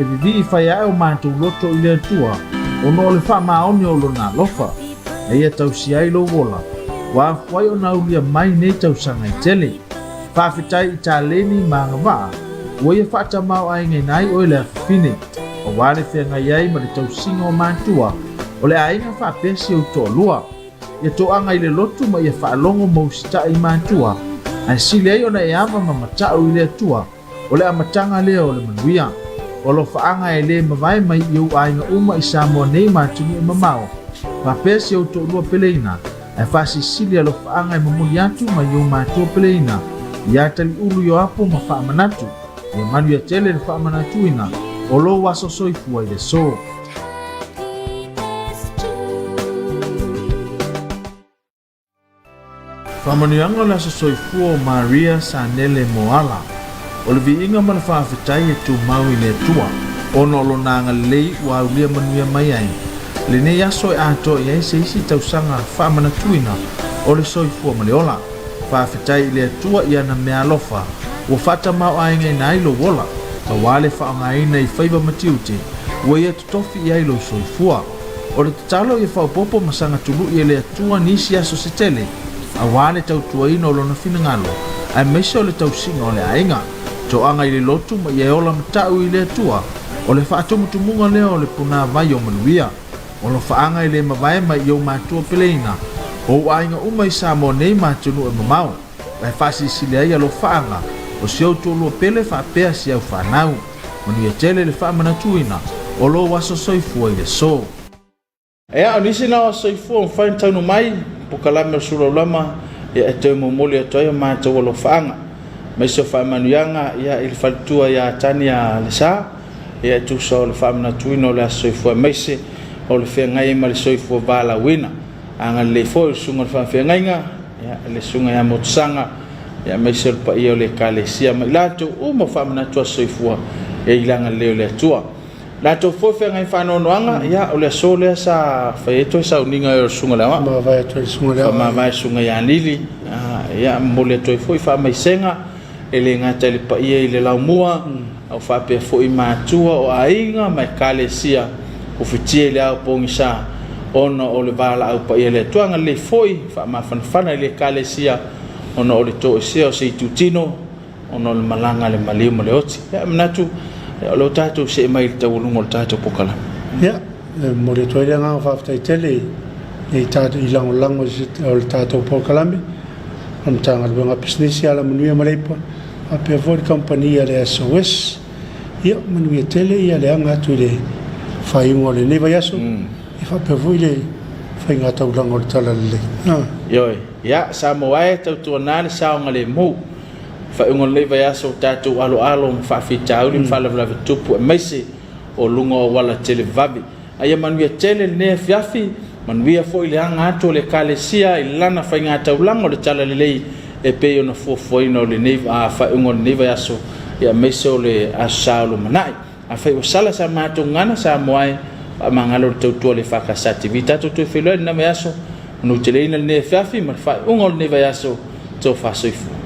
e vivii fai ae o matou loto i le Atua ona o le faamaoni o Lona alofa, a ia tausia ai lou ola, ua afua ai ona aulia mai nei tausaga e tele. Faafetai i taleni ma agavaa ua ia faatamaoaigaina ai oe le afafine, aua le feagai ai ma le tausiga o matua o le aiga faapea si ou toalua. Ia toaga i le lotu ma ia faalogo ma usitai i matua, ae sili ai ona e ava ma matau i le Atua, o le amataga lea o le manuia. O alofaaga e le mavae mai i ou aiga uma i Samoa nei ma atunuu e mamao, faapea si ou toalua peleina, ae faasilisili alofaaga e momoli atu mai ou matua peleina, ia Taliulu Ioapo ma Faamanatu, ia manuia tele le faamanatuina o lou aso soifua i le aso. Faamanuiaga o le Aso Soifua o Maria Sanele Moala. O le viiga ma le faafetai e tumau i le Atua, ona o Lona agalelei ua aulia manuia mai ai lenei aso e atoa i ai se isi tausaga faamanatuina o le soifua ma le ola. Faafetai i le Atua i ana meaalofa ua faatamaoaigaina ai lou ola, aua le faaaogaina i faiva ma tiute ua ia totofi i ai lou soifua. O le tatalo ia faaopoopo ma saga tului e le Atua nisi aso se tele, aua le tautuaina o Lona finagalo, aemaise o le tausiga o le aiga. Toaga i le lotu ma ia e ola matau i le Atua, o le faatumutumuga lea o le punāvai o manuia. O alofaaga e le mavae mai i ou matua peleina, o ou aiga uma i Samoa nei ma atunuu e mamao, ae faasilisili ai alofaaga o si ou toalua pele faapea si au fanau. Manuia tele le faamanatuina o lou aso soifua i le aso. Ea, o nisi na o aso soifua ua mafai ona taunuu mai, polokalame o Sulaulama, ia e toe momoli atu ai o matou alofaaga, aemaise o faamanuiaga ia i le faletua ia Tania Lesa, ia e tusa o le faamanatuina o le aso soifua aemaise o le feagai ai ma le soifua valaauina. Agalelei foi i le susuga i le faafeagaiga, ia, le susuga ia Motusaga, Ia aemaise o le paia o le Ekalesia ma i latou uma o faamanatu aso soifua e i le agalelei o le Atua. Latou foi feagai faanoanoaga, ia o le aso lea sa fai ai toe sauniga e o le Susuga i le Aoao. Faamavae atu ai le Susuga i le Aoao. Faamavae le Susuga ia Lili, ia momoli atu ai foi faamaisega e le gata i le paia i le laumua, a ua faapea foi matua o aiga ma Ekalesia ua fitia i le ao pogisa ona o le valaau paia a le Atua. Agalelei foi faamafanafana i le Ekalesia ona o le toesea o se itutino ona o le malaga a le maliu ma le oti. Ia, e manatu o lea ua tatou see mai i le taualuga o le tatou polokalame. Ia, e momoli atu ai le agaga faafetai tele i tatou i lagolago o le tatou polokalame o le Matagaluega o Pisinisi, Alamanuia ma Leipa, faapea foi le kamupani a le SOS. Ia, manuia tele ia le aga atu i le faaiuga o lenei vaiaso, ia faapea foi le faiga taulaga o le Talalelei. Ioe. Ia, Samoa e, tautuana le saogalemu. Faaiuga o lenei vaiaso, tatou aloalo ma faafitauli ma faalavelave tupu aemaise o luga o auala televavave. A ia manuia tele lenei afiafi, manuia foi le aga atu o le Ekalesia i lana faigataulaga o le Talalelei e pei ona fuafuaina o lenei faaiuga o lenei vaiaso, aemaise o le Aso Sa o lumanai. Afai ua sala sa matou gagana, Samoa e, faamagalo le tautua a le EFKS TV. Tatou toe feiloai i lena vaiaso, manuteleina lenei afiafi ma le faaiuga o lenei vaiaso, tofa soifua.